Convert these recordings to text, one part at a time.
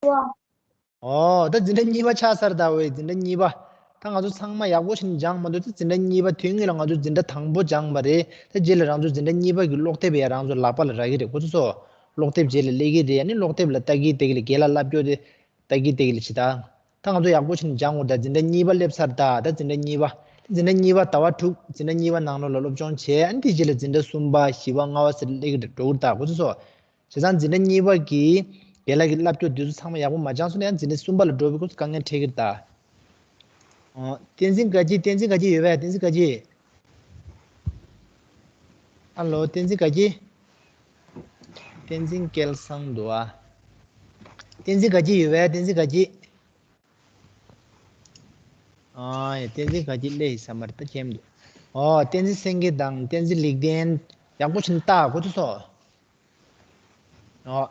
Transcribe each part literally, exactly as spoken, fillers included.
ཨོ། ད་འཛིན་གྲྭ་གཉིས་པ་ཆགས་ཚར་ད། འོ་ཡ། འཛིན་གྲྭ་གཉིས་པ། ད་ང་ཚོ་ཚང་མ་ཡག་པོ་ཞིག་སྦྱངས་མ་འདུག་ད་འཛིན་གྲྭ་གཉིས་པ། དོན་དངོས་ལ་ང་ཚོ་འཛིན་གྲྭ་དང་པོ་སྦྱངས་པ་རེད། ད་རྗེས་ལ་རང་ཚོ་འཛིན་གྲྭ་གཉིས་པ་གི་ཀློག་དེབ་ཡ་རང་ཚོ་ལག་པ་ལ་རག་གི་རེད། ཁོ་ཚོ་ཚོ་ཀློག་དེབ་རྗེས་ལ་སླེབས་ཀྱི་རེད། ཨ་ནི་ཀློག་དེབ་ལ་ལྟ་གི་ལྟ་གི་ལ་རྒན་ལགས་བསླབ་ཕྱོགས་དེ་ལྟ་གི་ལྟ་གི་ལ་བྱེད་ད། ད་ང་ཚོ་ཡག་པོ་ཞིག་སྦྱངས་འོ། ད་འཛིན་གྲྭ་གཉིས་པ་སླེབས་ཚར་ད། ད་འཛིན་གྲྭ་གཉིས་པ། འཛིན་གྲྭ་གཉིས་པ་ཟླ་བ་དྲུག་འཛིན་གྲྭ་གཉིས་པ་ནང་ལོགས་ལ་སློབ་སྦྱོང་བྱས། ཨ་ནི་དེ་རྗེས་ལ་འཛིན་གྲྭ་གསུམ་པ་བཞི་པ་ལྔ་པ་ཟེར་སླེབས་ཀྱི་འགྲོ་གི་རེད་ད། ཁོ་ཚོ་ཚོ། བྱས་ཙང་འཛིན་གྲྭ་གཉིས་པ་གི་རྒན་ལགས་ཀྱི་བསླབ་ཕྱོགས་དེ་ཚོ་ཚང་མ་ཡག་པོ་མ་སྦྱངས་སོང་ན་ཡང་འཛིན་གྲྭ་གསུམ་པ་ལ་འགྲོ་བའི་སྐབས་སུ་དཀའ་ངལ་འཕྲད་ཀྱི་རེད་ད། ཨོ། བསྟན་འཛིན་དགའ་སྐྱིད། བསྟན་འཛིན་དགའ་སྐྱིད་ཡོད་པས། བསྟན་འཛིན་དགའ་སྐྱིད། ཨ་ལོ། བསྟན་འཛིན་དགའ་སྐྱིད། བསྟན་འཛིན་སྐལ་བཟང་འདུག་ཨ། བསྟན་འཛིན་དགའ་སྐྱིད་ཡོད་པས། བསྟན་འཛིན་དགའ་སྐྱིད། ཨ་ཡ། བསྟན་འཛིན་དགའ་སྐྱིད་སླེབས་ཡིན་བསམ་པར་ད་མཁྱེན་འདུག་ཨོ། བསྟན་འཛིན་སེང་གེ་དང་བསྟན་འཛིན་ལེགས་ལྡན། ཡག་པོ་ཞིག་ལྟ། ཁོ་ཚོ་ཚོ། ཨོ།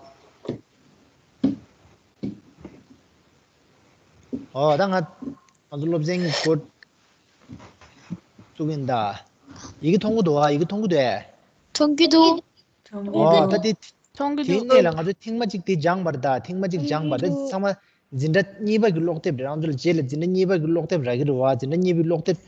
ཨོ། ད་ང་ང་ཚོ་སློབ་ཚན་གྱི་འགོ་བཙུགས་ཡིན་ད། ཡི་གེ་མཐོང་གི་འདུག་ཨ། ཡི་གེ་མཐོང་གི་འདུག་ཨེ། མཐོང་གི་འདུག་ཨོ། ད་དེ་མཐོང་གི་དེའི་འདུག་སྔོན་ལ་ང་ཚོ་ཐེངས་མ་གཅིག་དེ་སྦྱངས་པ་རེད་ད། ཐེངས་མ་གཅིག་སྦྱངས་པ་རེད། ཚང་མ་འཛིན་གྲྭ་གཉིས་པ་གི་ཀློག་དེབ་རེད། རང་ཚོ་ལ་རྗེས་ལ་འཛིན་གྲྭ་གཉིས་པ་གི་ཀློག་དེབ་རག་གི་རེད་བ། འཛིན་གྲྭ་གཉིས་པའི་ཀློག་དེབ་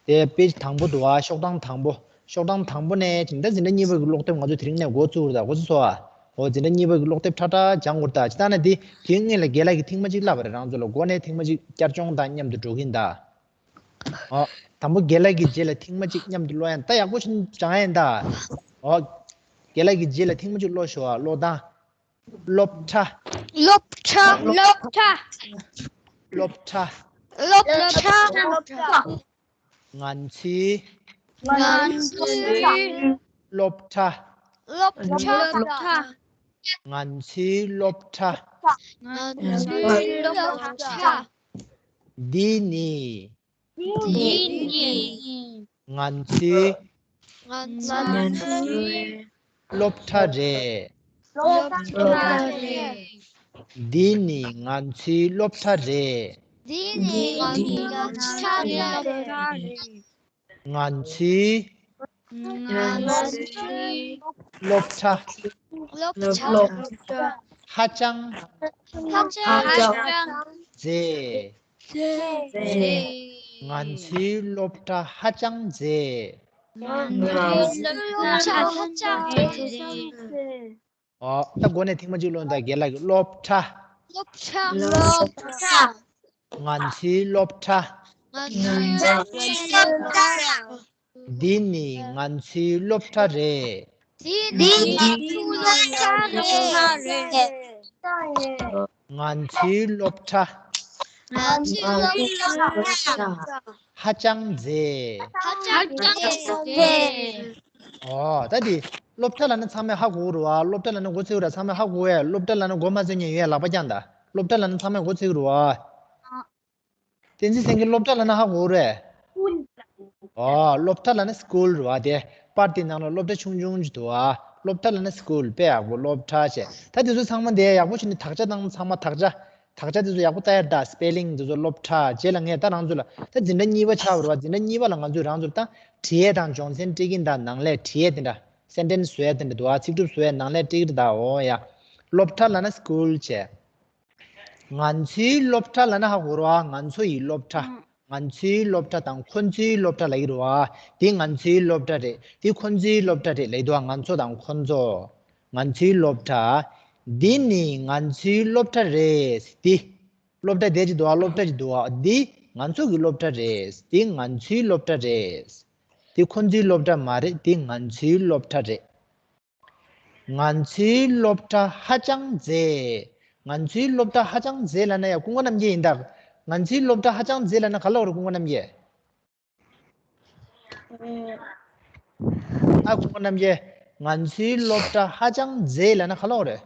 དེ་པེ་ཇི་དང་པོ་འདུག་ཨ། ཤོག་གྲངས་དང་པོ། ཤོག་གྲངས་དང་པོ་ནས་ཅིང་ད་འཛིན་གྲྭ་གཉིས་པ་གི་ཀློག་དེབ་ང་ཚོ་དེ་རིང་ནས་འགོ་བཙུགས་རེད་ད། འགོ་ཚུགས་སོང་ཨ། འོ། འཛིན་གྲྭ་གཉིས་པ་གི་ཀློག་དེབ་ཁྲ་ཁྲ་སྦྱང་དགོས་རེད་ད། ཅི་ལྟར་ན་དེ་དེའི་སྔོན་ལ་རྒན་ལགས་ཀྱིས་ཐེངས་མ་གཅིག་བསླབས་པ་རེད། རང་ཚོ་ལ་འགོ་ནས་ཐེངས་མ་གཅིག་བསྐྱར་སྦྱོང་དང་མཉམ་དུ་འགྲོ་གི་ཡིན་ད། ཨོ། དང་པོ་རྒན་ལགས་ཀྱི་རྗེས་ལ་ཐེངས་མ་གཅིག་མཉམ་དུ་ཀློག་ཡ་ད། ཡག་པོ་ཞིག་སྦྱང་ཡ་ད། ཨོ། རྒན་ལགས་ཀྱི་རྗེས་ལ་ཐེངས་མ་གཅིག་ཀློག་ཤོག་ཨ། ཀློག་དང་། སློབ་གྲྭ། སློབ་གྲྭ། སློབ་གྲྭ། སློབ་གྲྭ། སློབ་གྲྭ། སློབ་གྲྭ། ང་ཚོའི། ང་ཚོའི། སློབ་གྲྭ། སློབ་གྲྭ། ང་ཚོའི་སློབ་གྲྭ། ང་ཚོའི་སློབ་གྲྭ། འདི་ནི། འདི་ནི། ང་ཚོའི། ང་ཚོའི། སློབ་གྲྭ་རེད། སློབ་གྲྭ་རེད། འདི་ནི་ང་ཚོའི་སློབ་གྲྭ་རེད། འདི་ནི་ང་ཚོའི་སློབ་གྲྭ་རེད། ང་ཚོའི། ང་ཚོའི། སློབ་གྲྭ། སློབ་གྲྭ། ཧ་ཅང་། ཧ་ཅང་། མཛེས། མཛེས། ང་ཚོའི་སློབ་གྲྭ་ཧ་ཅང་མཛེས། ང་ཚོའི་སློབ་གྲྭ་ཧ་ཅང་མཛེས། ཨོ། ད་འགོ་ནས་ཐེངས་མ་གཅིག་ཀློག་ད། རྒན་ལགས་ཀྱིས། སློབ་གྲྭ། སློབ་གྲྭ། སློབ་གྲྭ། ང་ཚོའི་སློབ་གྲྭ། ང་ཚོའི་སློབ་གྲྭ། འདི་ནི་ང་ཚོའི་སློབ་གྲྭ་རེད། འདི་ནི་ང་ཚོའི་སློབ་གྲྭ་རེད། ང་ཚོའི་སློབ་གྲྭ། ང་ཚོའི་སློབ་གྲྭ། ཧ་ཅང་མཛེས། ཧ་ཅང་མཛེས། ཨོ། ད་དེ་སློབ་གྲྭ་ལབ་ན་ཚང་མས་ཧ་གོ་གི་རེད་བ། སློབ་གྲྭ་ལབ་ན་མགོ་ཚོས་ར། ཚང་མས་ཧ་གོ་བས། སློབ་གྲྭ་ལབ་ན་མགོ་མ་ཚོས་མཁན་ཡོད་ལག་པ་བརྐྱངས་དང་། སློབ་གྲྭ་ལབ་ན་ཚང་མས་མགོ་ཚོས་ཀྱི་རེད་བ། བསྟན་འཛིན་སེང་གེ་སློབ་གྲྭ་ལབ་ན་ཧ་གོ་གི་རེད། ཨོ། སློབ་གྲྭ་ལབ་ན་སི་ཀུལ་རེད་བ། དེ་པར་དེ་ནང་ལ་སློབ་གྲྭ་ཆུང་ཆུང་ཅིག་འདུག་བ། སློབ་གྲྭ་ལབ་ན་སི་ཀུལ། དཔེ་ཡག་པོ། སློབ་གྲྭ་བྱས། ད་དེ་ཚོ་ཚང་མ་དེ་ཡག་པོ་བྱས་ནས་དག་ཆ་དང་ཚང་མ་དག་ཆ། དག་ཆ་དེ་ཚོ་ཡག་པོ་ལྟ་ཡ་རེད་ད། སི་པེ་ལིང་དེ་ཚོ། སློབ་གྲྭ། རྗེས་ལ་ངས་ད་རང་ཚོ་ལ་ད་འཛིན་གྲྭ་གཉིས་པ་ཆགས་པ་རེད་བ། འཛིན་གྲྭ་གཉིས་པ་ལ་ང་ཚོས་རང་ཚོར་ད་བྲིས་ཡས་དང་སྦྱོང་ཚན་སྤྲད་ཀྱིན་ད། ནང་ལས་བྲིས་ཡས་དེ་འདྲ། སེན་ཊེན་སི་བཟོ་ཡས་དེ་འདྲ་འདུག་བ། ཚིག་གྲུབ་བཟོ་ཡས་ནང་ལས་སྤྲད་ཀྱི་རེད་ད། འོ་ཡ། སློབ་གྲྭ་ལབ་ན་སི་ཀུལ་བྱས། ང་ཚོའི་སློབ་གྲྭ་ལབ་ན་ཧ་གོ་རེད་བ། ང་ཚོ་ཡི་སློབ་གྲྭ། ང་ཚོའི་སློབ་གྲྭ་དང་ཁོ་ཚོའི་སློབ་གྲྭ་ལབ་ཀྱི་རེད་བ། འདི་ང་ཚོའི་སློབ་གྲྭ་རེད། འདི་ཁོ་ཚོའི་སློབ་གྲྭ་རེད་ལབ་ཀྱི་འདུག་བ། ང་ཚོ་དང་ཁོ་ཚོ། ང་ཚོའི་སློབ་གྲྭ། འདི་ནི་ང་ཚོའི་སློབ་གྲྭ་རེད། འདི། སློབ་གྲྭ་དེ་ཅིག་འདུག་བ། སློབ་གྲྭ་ཅིག་འདུག་བ། འདི་ང་ཚོ་གི་སློབ་གྲྭ་རེད། འདི་ང་ཚོའི་སློབ་གྲྭ་རེད། འདི་ཁོ་ཚོའི་སློབ་གྲྭ་མ་རེད། འདི་ང་ཚོའི་སློབ་གྲྭ་རེད། ང་ཚོའི་སློབ་གྲྭ་ཧ་ཅང་མཛེས། ང་ཚོའི་སློབ་གྲྭ་ཧ་ཅང་མཛེས་ལབ་ན་ཡ་ཀུན་དགའ་རྣམ་རྒྱལ་ཡིན་ད། ང་ཚོའི་སློབ་གྲྭ་ཧ་ཅང་མཛེས་ལབ་ན་ག་ལབ་རེད་ཀུན་དགའ་རྣམ་རྒྱལ། ཨ་ཀུན་དགའ་རྣམ་རྒྱལ། ང་ཚོའི་སློབ་གྲྭ་ཧ་ཅང་མཛེས་ལབ་ན་ག་ལབ་རེད།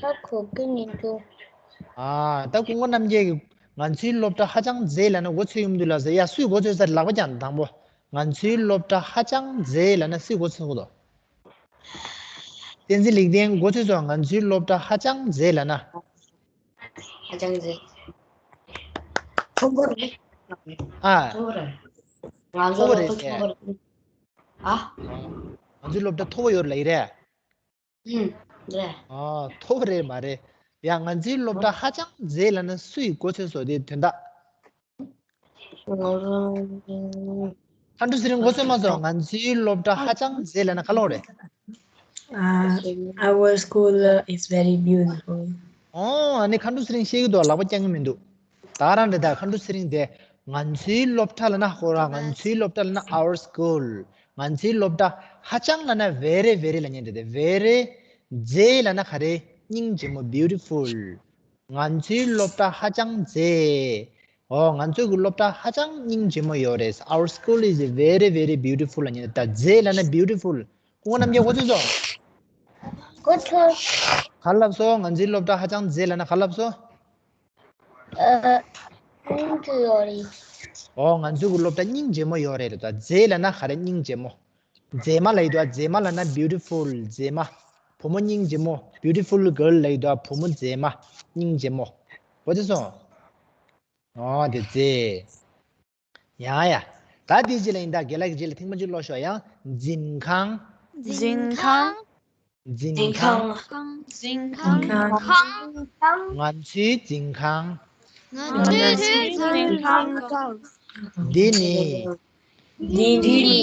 ཧ་གོ་གི་མི་འདུག་ཨ། ད་ཀུན་དགའ་རྣམ་རྒྱལ་གྱིས་ང་ཚོའི་སློབ་གྲྭ་ཧ་ཅང་མཛེས་ལབ་ན་མགོ་ཚོས་ཡོང་གི་འདུག་ལགས་སོ། ཡ་སུས་མགོ་ཚོས་ས་རེད། ལག་པ་བརྐྱངས་དང་པོ། ང་ཚོའི་སློབ་གྲྭ་ཧ་ཅང་མཛེས་ལབ་ན་སུས་མགོ་ཚོས་གི་འདུག་བསྟན་འཛིན་ལེགས་ལྡན་མགོ་ཚོས་སོང་། ང་ཚོའི་སློབ་གྲྭ་ཧ་ཅང་མཛེས་ལབ་ན། ཧ་ཅང་མཛེས། མཐོ་པོ་རེད། ཨ། མཐོ་པོ་རེད། ང་ཚོའི་སློབ་གྲྭ་མཐོ་པོ་རེད། ཨ། ང་ཚོའི་སློབ་གྲྭ་མཐོ་པོ་ཡོད་རེད་ལབ་ཀྱི་རེད། ཨུམ། རེད། ཨ། མཐོ་པོ་རེད་མ་རེད། ཡ། ང་ཚོའི་སློབ་གྲྭ་ཧ་ཅང་མཛེས་ལབ་ན་སུ་ཡིས་གོ་ཚོད་བཟོ་དེའི་དོན་དག་མཁའ་འགྲོ་ཚེ་རིང་གོ་ཚོད་མ་བཟོ། ང་ཚོའི་སློབ་གྲྭ་ཧ་ཅང་མཛེས་ལབ་ན་ག་ལབ་རེད། Uh, our school uh, is very beautiful. ཨོ། ཨ་ནི་མཁའ་འགྲོ་ཚེ་རིང་ཤེས་ཀྱི་འདུག་ལག་པ་བརྐྱང་གི་མི་འདུག་ད་རང་འདྲ་ད་མཁའ་འགྲོ་ཚེ་རིང་དེ། ང་ཚོའི་སློབ་གྲྭ་ལབ་ན། ཧོ་ར། ང་ཚོའི་སློབ་གྲྭ་ལབ་ན་our school. ང་ཚོའི་སློབ་གྲྭ། ཧ་ཅང་ལབ་ན་very very ལབ་མཁན་རེད་དེ། very། མཛེས་ལབ་ན་ག་རེ། སྙིང་རྗེ་མོ། beautiful. ང་ཚོའི་སློབ་གྲྭ་ཧ་ཅང་མཛེས། ཨོ། ང་ཚོའི་གི་སློབ་གྲྭ་ཧ་ཅང་སྙིང་རྗེ་མོ་ཡོད་རེད། Our school is very very beautiful ལབ་མཁན་རེད་ད། མཛེས་ལབ་ན་beautiful. སྐུ་ངོ་རྣམ་རྒྱལ་གོ་ཚོད་སོང་། གོ་ཚོད། ག་ལབ་སོང་། ང་ཚོའི་སློབ་གྲྭ་ཧ་ཅང་མཛེས་ལབ་ན་ག་ལབ་སོང་། ཨ། སྙིང་རྗེ་ཡོད་རེད། ཨོ། ང་ཚོའི་གི་སློབ་གྲྭ་སྙིང་རྗེ་མོ་ཡོད་རེད་ད། མཛེས་ལབ་ན་ག་རེ། སྙིང་རྗེ་མོ། མཛེས་མ་ལབ་ཡོད་དོ། མཛེས་མ་ལབ་ན་beautiful. མཛེས་མ། བུ་མོ་སྙིང་རྗེ་མོ། Beautiful girl ལབ་ཡོད་དོ། བུ་མོ་མཛེས་མ། སྙིང་རྗེ་མོ། གོ་ཚོད་སོང་། ཨོ། དེ་མཛེས། ཡ་ཡ། ད་དེའི་རྗེས་ལ་ཡིན་ད། རྒན་ལགས་ཀྱི་རྗེས་ལ་ཐེངས་མ་གཅིག་ཀློག་ཤོག་ཡ། འཛིན་ཁང་། འཛིན་ཁང་། འཛིན་ཁང་། འཛིན་ཁང་། ང་ཚོའི་འཛིན་ཁང་། ང་ཚོའི་འཛིན་ཁང་། འདི་ནི། འདི་ནི།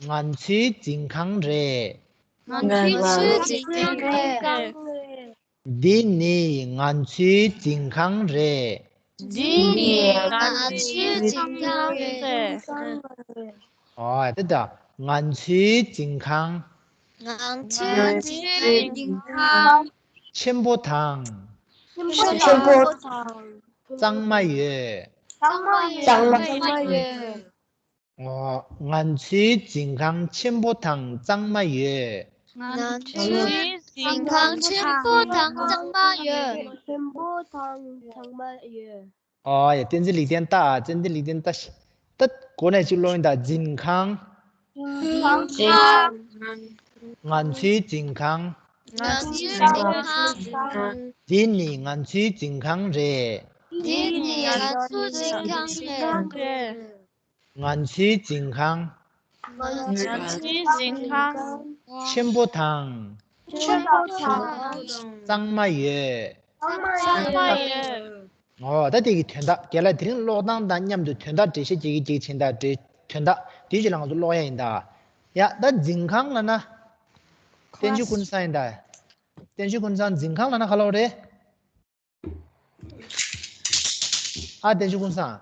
ང་ཚོའི་འཛིན་ཁང་རེད། ང་ཚོའི་འཛིན་ཁང་རེད། འདི་ནི་ང་ཚོའི་འཛིན་ཁང་རེད། འདི་ནི་ང་ཚོའི་འཛིན་ཁང་རེད། ཨ། དེ་ད། ང་ཚོའི་འཛིན་ཁང་། ང་ཚོའི་འཛིན་ཁང་། ཆེན་པོ་དང་། ཆེན་པོ་དང་། གཙང་མ་ཡོད། གཙང་མ་ཡོད། ང་ཚོའི་འཛིན་ཁང་ཆེན་པོ་དང་གཙང་མ་ཡོད། ང་ཚོའི་འཛིན་ཁང་ཆེན་པོ་དང་གཙང་མ་ཡོད། ཆེན་པོ་དང་གཙང་མ་ཡོད། ཨོ་ཡ། བསྟན་འཛིན་ལེགས་ལྡན་ལྟ། བསྟན་འཛིན་ལེགས་ལྡན་ལྟ། ད་གོ་ནས་ཅིག་ཀློག་ཡིན་ད། འཛིན་ཁང་། ང་ཚོའི་འཛིན་ཁང་། འདི་ནི་ང་ཚོའི་འཛིན་ཁང་རེད། ང་ཚོའི་འཛིན་ཁང་། ཆེན་པོ་དང་། གཙང་མ་ཡོད། ཨོ། ད་དེ་གི་དོན་དག་རྒན་ལགས་དེ་རིང་ཀློག་སྟངས་དང་མཉམ་དུ་དོན་དག་འགྲེལ་བཤད་རྒྱག་གི་རྒྱག་བྱས་ད། འགྲེལ། དོན་དག་དེའི་རྗེས་ལ་ང་ཚོ་ཀློག་ཡ་ཡིན་ད། ཡ། ད་འཛིན་ཁང་ལབ་ན། བསྟན་ཆོས་ཀུན་བཟང་ཡིན་ད། བསྟན་ཆོས་ཀུན་བཟང་། འཛིན་ཁང་ལབ་ན་ག་ལབ་རེད། ཨ། བསྟན་ཆོས་ཀུན་བཟང་།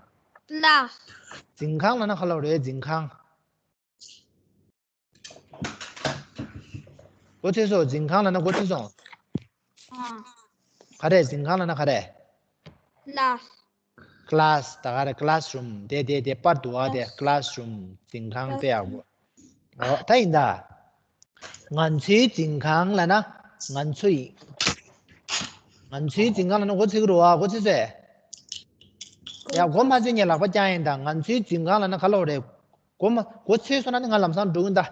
ལགས། འཛིན་ཁང་ལབ་ན་ག་ལབ་རེད། འཛིན་ཁང་། གོ་ཚོད་སོང་། འཛིན་ཁང་ལབ་ན་གོ་ཚོད་སོང་། ཨ། ག་རེ། འཛིན་ཁང་ལབ་ན་ག་རེ། ལགས། ཀླ་སི། ད་ག་རེ། ཀླ་སི་རུམ། དེ་དེ་དེ་པར་འདུག་བ། དེ་ཀླ་སི་རུམ། འཛིན་ཁང་། དཔེ་ཡག་པོ། ཨོ། ད་ཡིན་ད། ང་ཚོའི་འཛིན་ཁང་ལབ་ན། ང་ཚོ་ཡི། ང་ཚོའི་འཛིན་ཁང་ལབ་ན་གོ་ཚོད་ཀྱི་རེད་བ། གོ་ཚོད་ཚོད། ཡ། གོ་མ་ཚོད་ངས་ལག་པ་བརྐྱངས་ཡིན་ད། ང་ཚོའི་འཛིན་ཁང་ལབ་ན་ག་ལབ་རེད། གོ་མ། གོ་ཚོད་སོང་ན་ནི་ང་ལམ་སང་འགྲོ་གི་ཡིན་ད།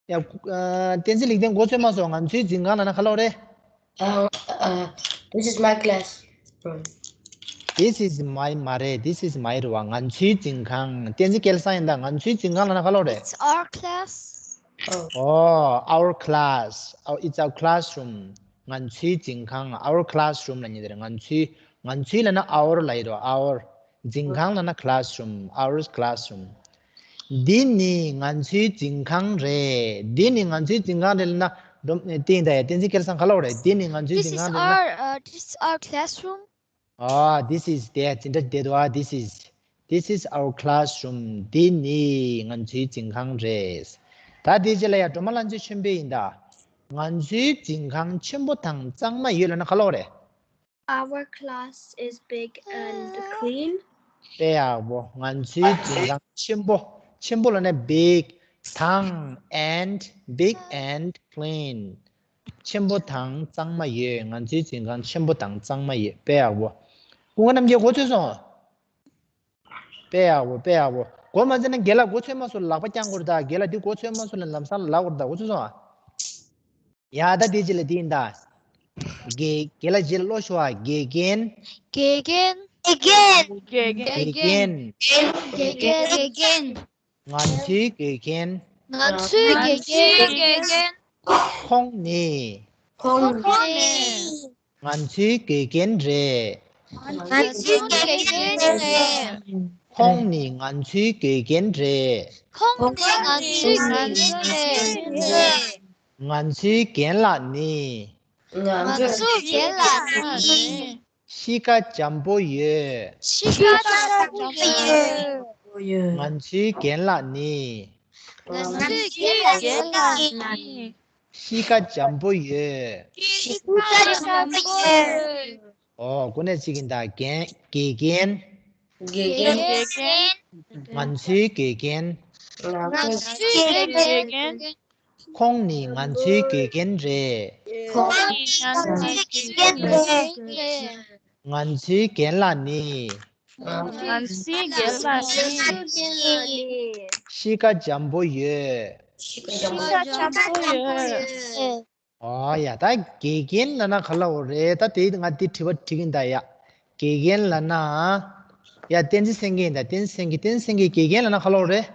ཡ། ཨ། བསྟན་འཛིན་ལེགས་ལྡན་གོ་ཚོད་མ་སོང་། ང་ཚོའི་འཛིན་ཁང་ལབ་ན་ག་ལབ་རེད། Uh, uh, this is my class. This is my མ་རེད། This is my རེད་བ། ང་ཚོའི་འཛིན་ཁང་། བསྟན་འཛིན་སྐལ་བཟང་ཡིན་ད། ང་ཚོའི་འཛིན་ཁང་ལབ་ན་ག་ལབ་རེད། It's our class. Oh, our class. Oh, it's our classroom. ང་ཚོའི་འཛིན་ཁང་། our classroom ལབ་མཁན་དེ་རེད། ང་ཚོའི། ང་ཚོའི་ལབ་ན་our ལབ་ཡོད་རེད། our། འཛིན་ཁང་ལབ་ན་classroom། Our classroom. འདི་ནི་ང་ཚོའི་འཛིན་ཁང་རེད། འདི་ནི་ང་ཚོའི་འཛིན་ཁང་རེད་ལབ་ན། སྒྲོམ་སྟེང་ད་ཡ། བསྟན་འཛིན་སྐལ་བཟང་ག་ལབ་རེད། འདི་ནི་ང་ཚོའི་འཛིན་ཁང་རེད་ལབ་ན། This is our, uh, this is our classroom. ཨ། This is དེ་འཛིན་གྲྭ་བསྡད་འདུག་ཨ། This is, this is our classroom. འདི་ནི་ང་ཚོའི་འཛིན་ཁང་རེད། ད་དེའི་རྗེས་ལ་ཡ། སྒྲོལ་མ་ལྷ་མཛེས་ཆོས་འཕེལ་ཡིན་ད། ང་ཚོའི་འཛིན་ཁང་ཆེན་པོ་དང་གཙང་མ་ཡོད་ལབ་ན་ག་ལབ་རེད། Our class is big and clean. དཔེ་ཡག་པོ། ང་ཚོའི་འཛིན་ཁང་ཆེན་པོ། ཆེན་པོ་ལབ་ན་big དང་and big and clean། ཆེན་པོ་དང་གཙང་མ་ཡོད། ང་ཚོའི་འཛིན་ཁང་ཆེན་པོ་དང་གཙང་མ་ཡོད། དཔེ་ཡག་པོ། སྐུ་ངོ་རྣམ་རྒྱལ་གོ་ཚོད་སོང་། དཔེ་ཡག་པོ། དཔེ་ཡག་པོ། གོ་མ་ཚོད་ན་རྒན་ལགས་གོ་ཚོད་མ་སོང་ལབ་པ་བརྐྱང་དགོས་རེད་ད། རྒན་ལགས་འདི་གོ་ཚོད་མ་སོང་ལབ་ལམ་སང་ལབ་དགོས་རེད་ད། གོ་ཚོད་སོང་ཨ། ཡ། ད་དེའི་རྗེས་ལ་དེ་ཡིན་ད། དགེ། རྒན་ལགས་རྗེས་ལ་ཀློག་ཤོག་ཨ། དགེ་རྒན། དགེ་རྒན། དགེ་རྒན། དགེ་རྒན། དགེ་རྒན། ང་ཚོའི་དགེ་རྒན། ང་ཚོའི་དགེ་རྒན། ཁོང་ནི། ཁོང་ནི། ང་ཚོའི་དགེ་རྒན་རེད། ང་ཚོའི་དགེ་རྒན་རེད། ཁོང་ནི་ང་ཚོའི་དགེ་རྒན་རེད། ཁོང་ནི་ང་ཚོའི་དགེ་རྒན་རེད། ང་ཚོའི་རྒན་ལགས་ནི། ང་ཚོའི་རྒན་ལགས་ནི། གཤིས་ཀ་འཇམ་པོ་ཡོད། གཤིས་ཀ་འཇམ་པོ་ཡོད། ང་ཚོའི་རྒན་ལགས་ནི། ང་ཚོའི་རྒན་ལགས་ནི། གཤིས་ཀ་འཇམ་པོ་ཡོད། གཤིས་ཀ་འཇམ་པོ་ཡོད། ཨོ། ཀུན་ནས་གཅིག་ཡིན་ད། རྒན། དགེ་རྒན། དགེ་རྒན། ང་ཚོའི་དགེ་རྒན། ང་ཚོའི་དགེ་རྒན། ཁོང་ནི་ང་ཚོའི་དགེ་རྒན་རེད། ཁོང་ནི་ང་ཚོའི་དགེ་རྒན་རེད། ང་ཚོའི་རྒན་ལགས་ནི། ང་ཚོའི་རྒན་ལགས་ནི། གཤིས་ཀ་འཇམ་པོ་ཡོད། གཤིས་ཀ་འཇམ་པོ་ཡོད། ཨོ་ཡ། ད་དགེ་རྒན་ལབ་ན་ག་ལབ་དགོས་རེད། ད་དེ་ང་དེ་དྲི་བ་དྲི་གིན་ད་ཡ། དགེ་རྒན་ལབ་ན། ཡ། བསྟན་འཛིན་སེང་གེ་ཡིན་ད། བསྟན་འཛིན་སེང་གེ། བསྟན་འཛིན་སེང་གེ་དགེ་རྒན་ལབ་ན་ག་ལབ་དགོས་རེད།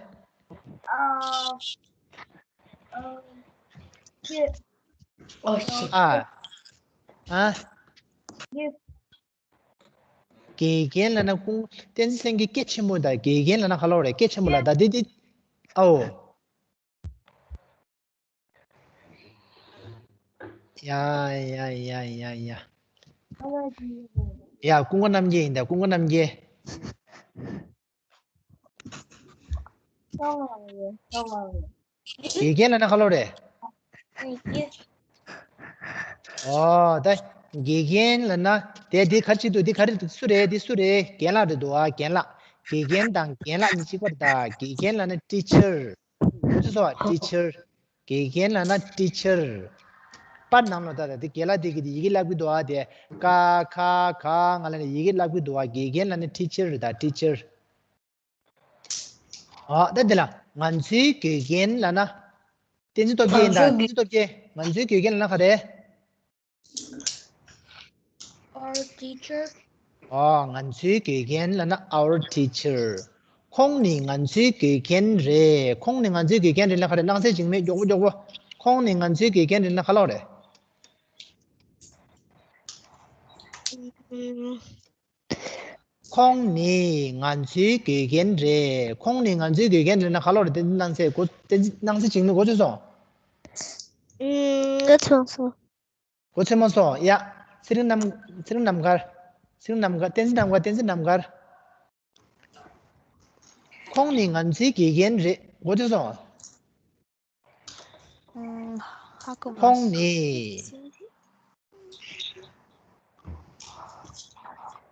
ཨོ་ཤི། ཨ། ཨ། དགེ་རྒན་ལབ་ན་ཀུན། བསྟན་འཛིན་སེང་གེ་སྐད་ཆེན་པོ་ད། དགེ་རྒན་ལབ་ན་ག་ལབ་དགོས་རེད། སྐད་ཆེན་པོ་ལ་ད་དེ་དེ། ཨོ། ཡ་ཡ་ཡ་ཡ་ཡ། ཡ། ཀུན་དགའ་རྣམ་རྒྱལ་ཡིན་ད། ཀུན་དགའ་རྣམ་རྒྱལ། དགེ་རྒན་ལབ་ན་ག་ལབ་དགོས་རེད། ཨོ། ད་དགེ་རྒན་ལབ་ན་དེ། དེ་ག་རེ་བྱེད་འདུག་དེ་ག་རེ་འདུག་སུ་རེད། དེ་སུ་རེད། རྒན་ལགས་རེད་འདུག་ཨ། རྒན་ལགས། དགེ་རྒན་དང་རྒན་ལགས་གཉིས་གཅིག་པ་རེད་ད། དགེ་རྒན་ལབ་ན་ཊི་ཆར། གོ་ཚོད་སོང་ཨ། ཊི་ཆར། དགེ་རྒན་ལབ་ན་ཊི་ཆར། པར་ནང་ལོགས་ད། ད་དེ་རྒན་ལགས་དེ་གི་དེ་ཡི་གེ་བསླབ་གི་འདུག་ཨ། དེ་ཀ་ཁ་ག་ང་ལབ་ནས་ཡི་གེ་བསླབ་གི་འདུག་ཨ། དགེ་རྒན་ལབ་ན་ཊི་ཆར་རེད་ད། ཊི་ཆར། ཨ། ད་དེ་ལ་ང་ཚོའི་དགེ་རྒན་ལབ་ན། བསྟན་འཛིན་སྟོབས་རྒྱལ་ཡིན་ད། བསྟན་འཛིན་སྟོབས་རྒྱལ། ང་ཚོའི་དགེ་རྒན་ལབ་ན་ག་རེ། Our teacher. ཨ། ང་ཚོའི་དགེ་རྒན་ལབ་ན་our teacher། ཁོང་ནི་ང་ཚོའི་དགེ་རྒན་རེད། ཁོང་ནི་ང་ཚོའི་དགེ་རྒན་རེད་ལབ་ན་ག་རེ། སྣང་ཚད་འཇིགས་མེད་མགྱོགས་པོ་མགྱོགས་པོ། ཁོང་ནི་ང་ཚོའི་དགེ་རྒན་རེད་ལབ་ན་ག་ལབ་དགོས་རེད། ཁོང་ནི་ང་ཚོའི་དགེ་རྒན་རེད། ཁོང་ནི་ང་ཚོའི་དགེ་རྒན་རེད་ལབ་ན་ག་ལབ་དགོས་རེད། དེ་སྣང་ཚད་གོ། དེ་སྣང་ཚད་འཇིགས་མེད་གོ་ཚོད་སོང་། ཨུམ། གོ་ཚོད་སོང་། གོ་ཚོད་མ་སོང་། ཡ། ཚེ་རིང་རྣམ། ཚེ་རིང་རྣམ་དཀར། ཚེ་རིང་རྣམ་དཀར། བསྟན་འཛིན་རྣམ་དཀར། བསྟན་འཛིན་རྣམ་དཀར། ཁོང་ནི་ང་ཚོའི་དགེ་རྒན་རེད། གོ་ཚོད་སོང་། ཨུམ། ཧ་གོ་མ་ཁོང་སོང་། ནི།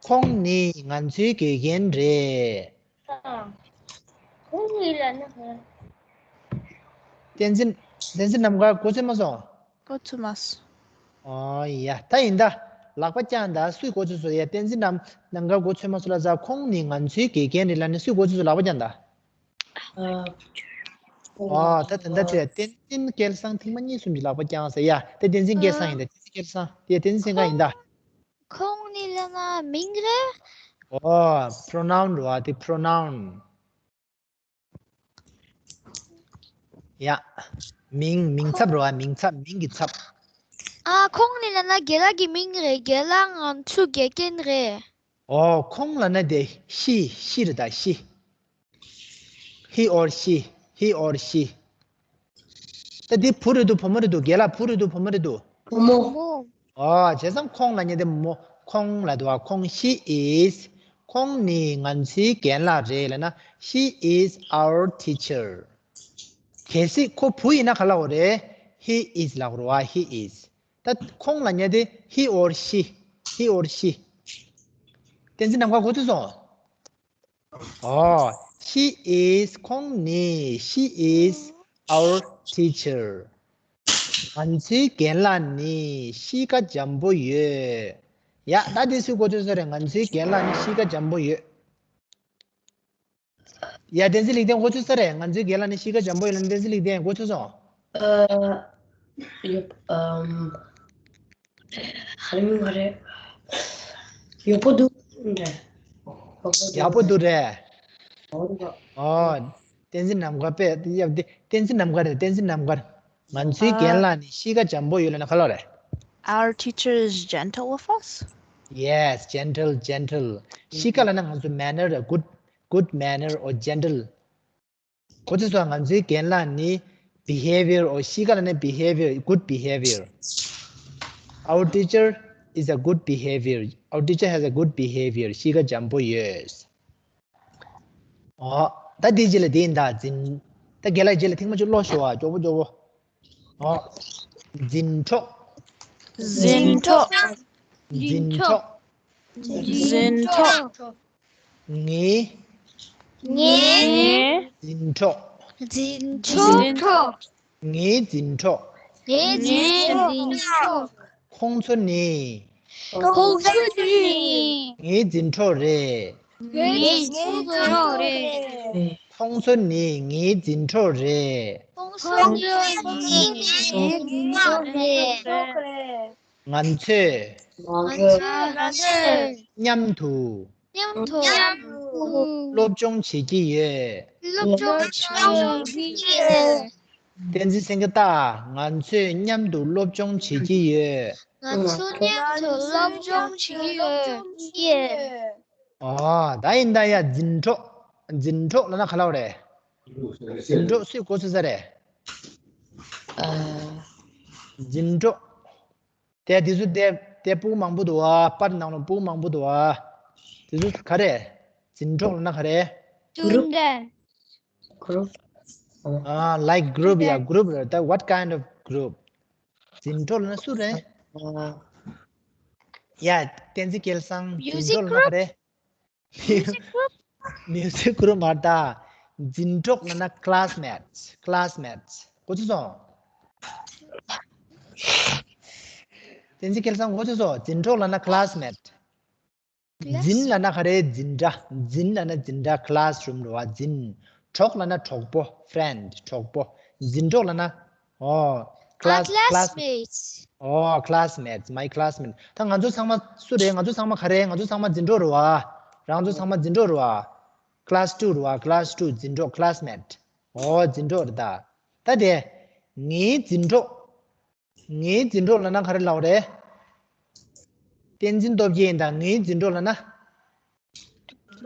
ཁོང་ནི་ང་ཚོའི་དགེ་རྒན་རེད། ཁོང་ནི་ལབ་ན། བསྟན་འཛིན། བསྟན་འཛིན་རྣམ་དཀར་གོ་ཚོད་མ་སོང་། གོ་ཚོད་མ་སོང་། ཨོ་ཡ། ད་ཡིན་ད། ལག་པ་བརྐྱངས་ད། སུས་གོ་ཚོད་སོང་། ཡ། བསྟན་འཛིན་རྣམ། རྣམ་དཀར་གོ་ཚོད་མ་སོང་ལབ་ཙང་། ཁོང་ནི་ང་ཚོའི་དགེ་རྒན་རེད་ལབ་ནས་སུས་གོ་ཚོད་སོང་། ལག་པ་བརྐྱངས་ད། ཨ། ད་ད་ལྟ་དེ་བསྟན་འཛིན་སྐལ་བཟང་ཐེངས་མ་གཉིས་གསུམ་གྱི་ལག་པ་བརྐྱངས་ཟེར་ཡ། དེ་བསྟན་འཛིན་སྐལ་བཟང་ཡིན་ད། བསྟན་འཛིན་སྐལ་བཟང་དེ་བསྟན་འཛིན་སེང་ག་ཡིན་ད། ཁོང་ནི་ལབ་ན་མིང་རེད། ཨོ། པོ་རོ་ནའུན་རེད་བ། དེ་པོ་རོ་ནའུན། ཡ། མིང་། མིང་ཚབ་རེད་བ། མིང་ཚབ། མིང་གི་ཚབ། ཨ། ཁོང་ནི་ལབ་ན་རྒན་ལགས་ཀྱི་མིང་རེད། རྒན་ལགས་ང་ཚོའི་དགེ་རྒན་རེད། ཨོ། ཁོང་ལབ་ན་དེ་ཤི། ཤི་རེད་ད། ཤི། He or she. He or she. ད་འདི་བུ་རེད་འདུག་བུ་མོ་རེད་འདུག་རྒན་ལགས་བུ་རེད་འདུག་བུ་མོ་རེད་འདུག་བུ་མོ། བུ་མོ། ཨོ། བྱས་ཙང་ཁོང་ལབ་མཁན་དེ་བུ་མོ། ཁོང་ལབ་འདུག་བ། ཁོང་། She is. ཁོང་ནི་ང་ཚོའི་རྒན་ལགས་རེད་ལབ་ན། She is our teacher. གལ་སྲིད་ཁོ་བུ་ཡིན་ན་ག་ལབ་དགོས་རེད། He is ལབ་དགོས་རེད་བ། He is. ད་ཁོང་ལབ་མཁན་དེ་he or she. He or she. བསྟན་འཛིན་རྣམ་དཀར་གོ་ཚོད་སོང་། ཨོ། She is. ཁོང་ནི། She is our teacher. ང་ཚོའི་རྒན་ལགས་ནི་གཤིས་ཀ་འཇམ་པོ་ཡོད། ཡ། ད་དེ་སུས་གོ་ཚོད་སོང་རེད། ང་ཚོའི་རྒན་ལགས་ནི་གཤིས་ཀ་འཇམ་པོ་ཡོད། ཡ། བསྟན་འཛིན་ལེགས་ལྡན་གོ་ཚོད་སོང་རེད། ང་ཚོའི་རྒན་ལགས་ནི་གཤིས་ཀ་འཇམ་པོ་ཡོད་ལབ་ནི། བསྟན་འཛིན་ལེགས་ལྡན་གོ་ཚོད་སོང་། ཨ། ཡོད། ཨམ། ག་རེ་མིང་ག་རེ། ཡག་པོ་འདུག་རེད། ཡག་པོ་འདུག་རེད། ཨོ། བསྟན་འཛིན་རྣམ་དཀར་པས། ཡ། བསྟན་འཛིན་རྣམ་དཀར་རེད། བསྟན་འཛིན་རྣམ་དཀར། ང་ཚོའི་རྒན་ལགས་ནི་གཤིས་ཀ་འཇམ་པོ་ཡོད་ལབ་ན་ག་ལབ་རེད། Our teacher is gentle with us. Yes, gentle, gentle. གཤིས་ཀ་ལབ་ན་ང་ཚོ་manner, a good, good manner or gentle. གོ་ཚོད་སོང་། ང་ཚོའི་རྒན་ལགས་ནི་behavior or གཤིས་ཀ་ལབ་ན་behavior, good behavior. Our teacher is a good behavior. Our teacher has a good behavior. གཤིས་ཀ་འཇམ་པོ་ཡོད། ཨོ། ད་དེའི་རྗེས་ལ་དེ་ཡིན་ད། འཛིན། ད་རྒན་ལགས་རྗེས་ལ་ཐེངས་མ་གཅིག་ཀློག་ཤོག་ཨ། མགྱོགས་པོ་མགྱོགས་པོ། ཨོ། འཛིན་གྲོགས། འཛིན་གྲོགས། འཛིན་གྲོགས། འཛིན་གྲོགས། ངའི། ངའི། ངའི། འཛིན་གྲོགས། འཛིན་གྲོགས། ངའི་འཛིན་གྲོགས། ངའི་འཛིན་གྲོགས། ཁོང་ཚོ་ནི། ཁོང་ཚོ་ནི། ངའི་འཛིན་གྲོགས་རེད། ངའི་འཛིན་གྲོགས་རེད། ཁོང་ཚོ་ནི་ངའི་འཛིན་གྲོགས་རེད། ཁོང་ཚོ་ནི་ངའི་འཛིན་གྲོགས་རེད། ང་ཚོས། ང་ཚོས། ང་ཚོས། མཉམ་དུ། མཉམ་དུ། སློབ་སྦྱོང་བྱེད་ཀྱི་ཡོད། སློབ་སྦྱོང་བྱེད་ཀྱི་ཡོད། བསྟན་འཛིན་སེང་གེ་ལྟ། ང་ཚོས་མཉམ་དུ་སློབ་སྦྱོང་བྱེད་ཀྱི་ཡོད། ང་ཚོ་མཉམ་དུ་སློབ་སྦྱོང་བྱེད་ཀྱི་ཡོད། ཨོ། ད་ཡིན་ད་ཡ། འཛིན་གྲོགས། འཛིན་གྲོགས་ལབ་ན་ག་ལབ་རེད། འཛིན་གྲོགས་སུས་གོ་ཚོད་ས་རེད། འཛིན་གྲོགས། དེ་དེ་ཚོ་དེ་དེ་ཕྲུ་གུ་མང་པོ་འདུག་ཨ། པར་ནང་ལ་ཕྲུ་གུ་མང་པོ་འདུག་ཨ། དེ་ཚོ་ག་རེ། འཛིན་གྲོགས་ལབ་ན་ག་རེ། Group. Group. ཨ། like group, yeah, group རེད། ད་what kind of group? འཛིན་གྲོགས་ལབ་ན་སུ་རེད། ཡ། བསྟན་འཛིན་སྐལ་བཟང་། འཛིན་གྲོགས་ལབ་ན་ག་རེ། Music group མ་རེད་ད། འཛིན་གྲོགས་ལབ་ན་classmates, classmates. གོ་ཚོད་སོང་། བསྟན་འཛིན་སྐལ་བཟང་། གོ་ཚོད་སོང་། འཛིན་གྲོགས་ལབ་ན་classmate. འཛིན་ལབ་ན་ག་རེ། འཛིན་གྲྭ། འཛིན་ལབ་ན་འཛིན་གྲྭ། classroom རེད་བ། འཛིན། གྲོགས་ལབ་ན་གྲོགས་པོ། friend. གྲོགས་པོ། འཛིན་གྲོགས་ལབ་ན། ཨོ། class, class. Classmates. ཨོ། classmates, my classmate. ད་ང་ཚོ་ཚང་མ་སུ་རེད། ང་ཚོ་ཚང་མ་ག་རེ། ང་ཚོ་ཚང་མ་འཛིན་གྲོགས་རེད་བ། རང་ཚོ་ཚང་མ་འཛིན་གྲོགས་རེད་བ། class two རེད་བ། class two འཛིན་གྲོགས། classmate. ཨོ། འཛིན་གྲོགས་རེད་ད། ད་དེ། ངའི་འཛིན་གྲོགས། ངའི་འཛིན་གྲོགས་ལབ་ན་ག་རེ་ལབ་རེད། བསྟན་འཛིན་སྟོབས་རྒྱལ་ཡིན་ད། ངའི་འཛིན་གྲོགས་ལབ་ན།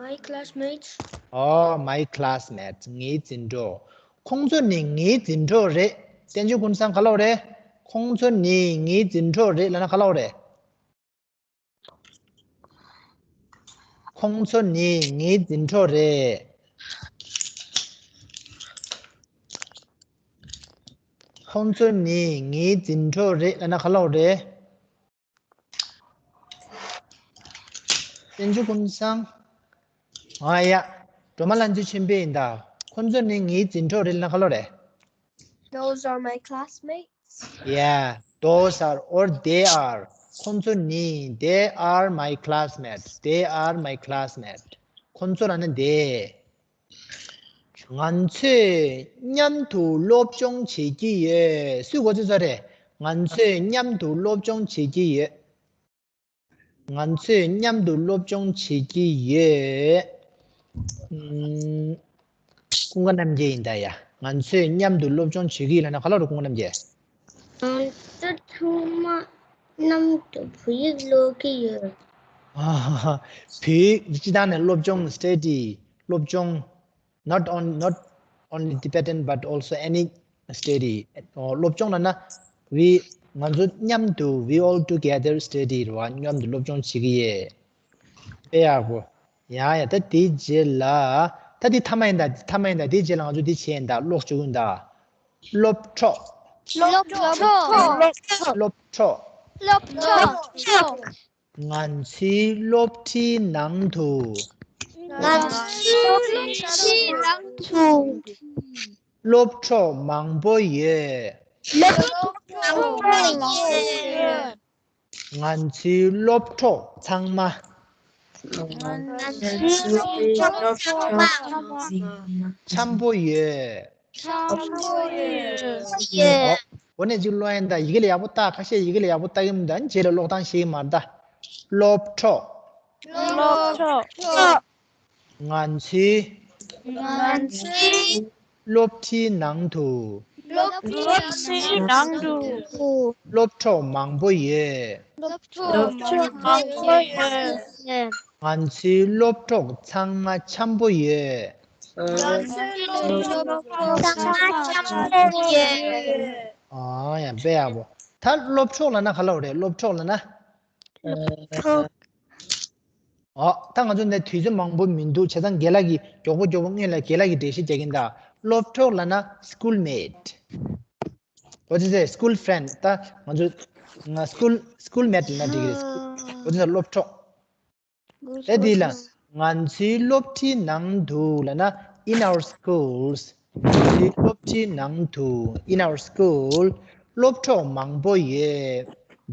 My classmates. ཨོ། my classmates. ངའི་འཛིན་གྲོགས། ཁོང་ཚོ་ནི་ངའི་འཛིན་གྲོགས་རེད། བསྟན་ཆོས་ཀུན་བཟང་ག་ལབ་རེད། ཁོང་ཚོ་ནི་ངའི་འཛིན་གྲོགས་རེད་ལབ་ན་ག་ལབ་རེད། ཁོང་ཚོ་ནི་ངའི་འཛིན་གྲོགས་རེད། ཁོང་ཚོ་ནི་ངའི་འཛིན་གྲོགས་རེད་ལབ་ན་ག་ལབ་རེད། བསྟན་ཆོས་ཀུན་བཟང་། ཨ་ཡ། སྒྲོལ་མ་ལྷ་མཛེས་ཆོས་འཕེལ་ཡིན་ད། ཁོང་ཚོ་ནི་ངའི་འཛིན་གྲོགས་རེད་ལབ་ན་ག་ལབ་རེད། Those are my classmates. Yeah, those are or they are. ཁོང་ཚོ་ནི། they are my classmates. They are my classmates. ཁོང་ཚོ་ལབ་ན་དེ། ང་ཚོས་མཉམ་དུ་སློབ་སྦྱོང་བྱེད་ཀྱི་ཡོད། སུས་གོ་ཚོད་ས་རེད། ང་ཚོས་མཉམ་དུ་སློབ་སྦྱོང་བྱེད་ཀྱི་ཡོད། ང་ཚོས་མཉམ་དུ་སློབ་སྦྱོང་བྱེད་ཀྱི་ཡོད། ཨུམ། ཀུན་དགའ་རྣམ་རྒྱལ་ཡིན་ད་ཡ། ང་ཚོས་མཉམ་དུ་སློབ་སྦྱོང་བྱེད་ཀྱི་ཡོད་ལབ་ན་ག་ལབ་རེད། ཀུན་དགའ་རྣམ་རྒྱལ། ང་ཚོ་ཚང་མ་མཉམ་དུ་བོད་ཡིག་ཀློག་གི་ཡོད། ཨ་ཧ་ཧ། བོད་ཡིག་སྤྱི་བཏང་ནས་སློབ་སྦྱོང་། study. སློབ་སྦྱོང་། not on, not only Tibetan but also any study. ཨོ། སློབ་སྦྱོང་ལབ་ན། we, ང་ཚོ་མཉམ་དུ། we all together study རེད་བ། མཉམ་དུ་སློབ་སྦྱོང་བྱེད་ཀྱི་ཡོད། དཔེ་ཡག་པོ། ཡ་ཡ། ད་དེའི་རྗེས་ལ། ད་དེ་མཐའ་མ་ཡིན་ད། མཐའ་མ་ཡིན་ད། དེའི་རྗེས་ལ་ང་ཚོ་དེ་བྱས་ཡིན་ད། ཀློག་བཅུག་གི་ཡིན་ད། སློབ་གྲོགས། སློབ་གྲོགས། སློབ་གྲོགས། སློབ་གྲོགས། ང་ཚོའི་སློབ་ཁྲིད་ནང་དུ། ང་ཚོའི་སློབ་ཁྲིད་ནང་དུ། སློབ་གྲོགས་མང་པོ་ཡོད། སློབ་གྲོགས་མང་པོ་ཡོད། ང་ཚོའི་སློབ་གྲོགས་ཚང་མ། ང་ཚོའི་སློབ་གྲོགས་ཚང་མ། འཆམ་པོ་ཡོད། འཆམ་པོ་ཡོད། ཡོད། འོ་ནས་ཅིག་ཀློག་ཡིན་ད། ཡི་གེ་ལ་ཡག་པོ་ལྟ། ཁ་ཤས་ཡི་གེ་ལ་ཡག་པོ་ལྟ་གི་མི་འདུག་རྗེས་ལ་ཀློག་སྟངས་ཤེས་ཀྱི་མ་རེད་ད། སློབ་གྲོགས། སློབ་གྲོགས། ང་ཚོའི། ང་ཚོའི། སློབ་ཁྲིད་ནང་དུ། སློབ་གྲྭའི་ནང་དུ། སློབ་གྲོགས་མང་པོ་ཡོད། སློབ་གྲོགས་མང་པོ་ཡོད། ང་ཚོའི་སློབ་གྲོགས་ཚང་མ་འཆམ་པོ་ཡོད། ང་ཚོའི་སློབ་གྲོགས་ཚང་མ་འཆམ་པོ་ཡོད། ཨ་ཡ་དཔེ་ཡག་པོ། ད་སློབ་གྲོགས་ལབ་ན་ག་ལབ་རེད། སློབ་གྲོགས་ལབ་ན། སློབ་གྲོགས། ཨ། ད་ང་ཚོ་འདི་དུས་ཚོད་མང་པོ་མི་འདུག་བྱས་ཙང་རྒན་ལགས་ཀྱིས་མགྱོགས་པོ་མགྱོགས་པོ་སྔོན་ལ་རྒན་ལགས་ཀྱིས་འགྲེལ་བཤད་རྒྱག་གིན་གདའ། སློབ་གྲོགས་ལབ་ན་school mate། What is it? School friend. ད་ང་ཚོ་ང་school school mate ལབ་ན་འགྲིག་གི་རེད། What is it? སློབ་གྲོགས། ད་འདི་ལ་ང་ཚོའི་སློབ་གྲྭའི་ནང་དུ་ལབ་ན in our schools. ང་ཚོའི་སློབ་གྲྭའི་ནང་དུ in our school སློབ་གྲོགས་མང་པོ་ཡོད།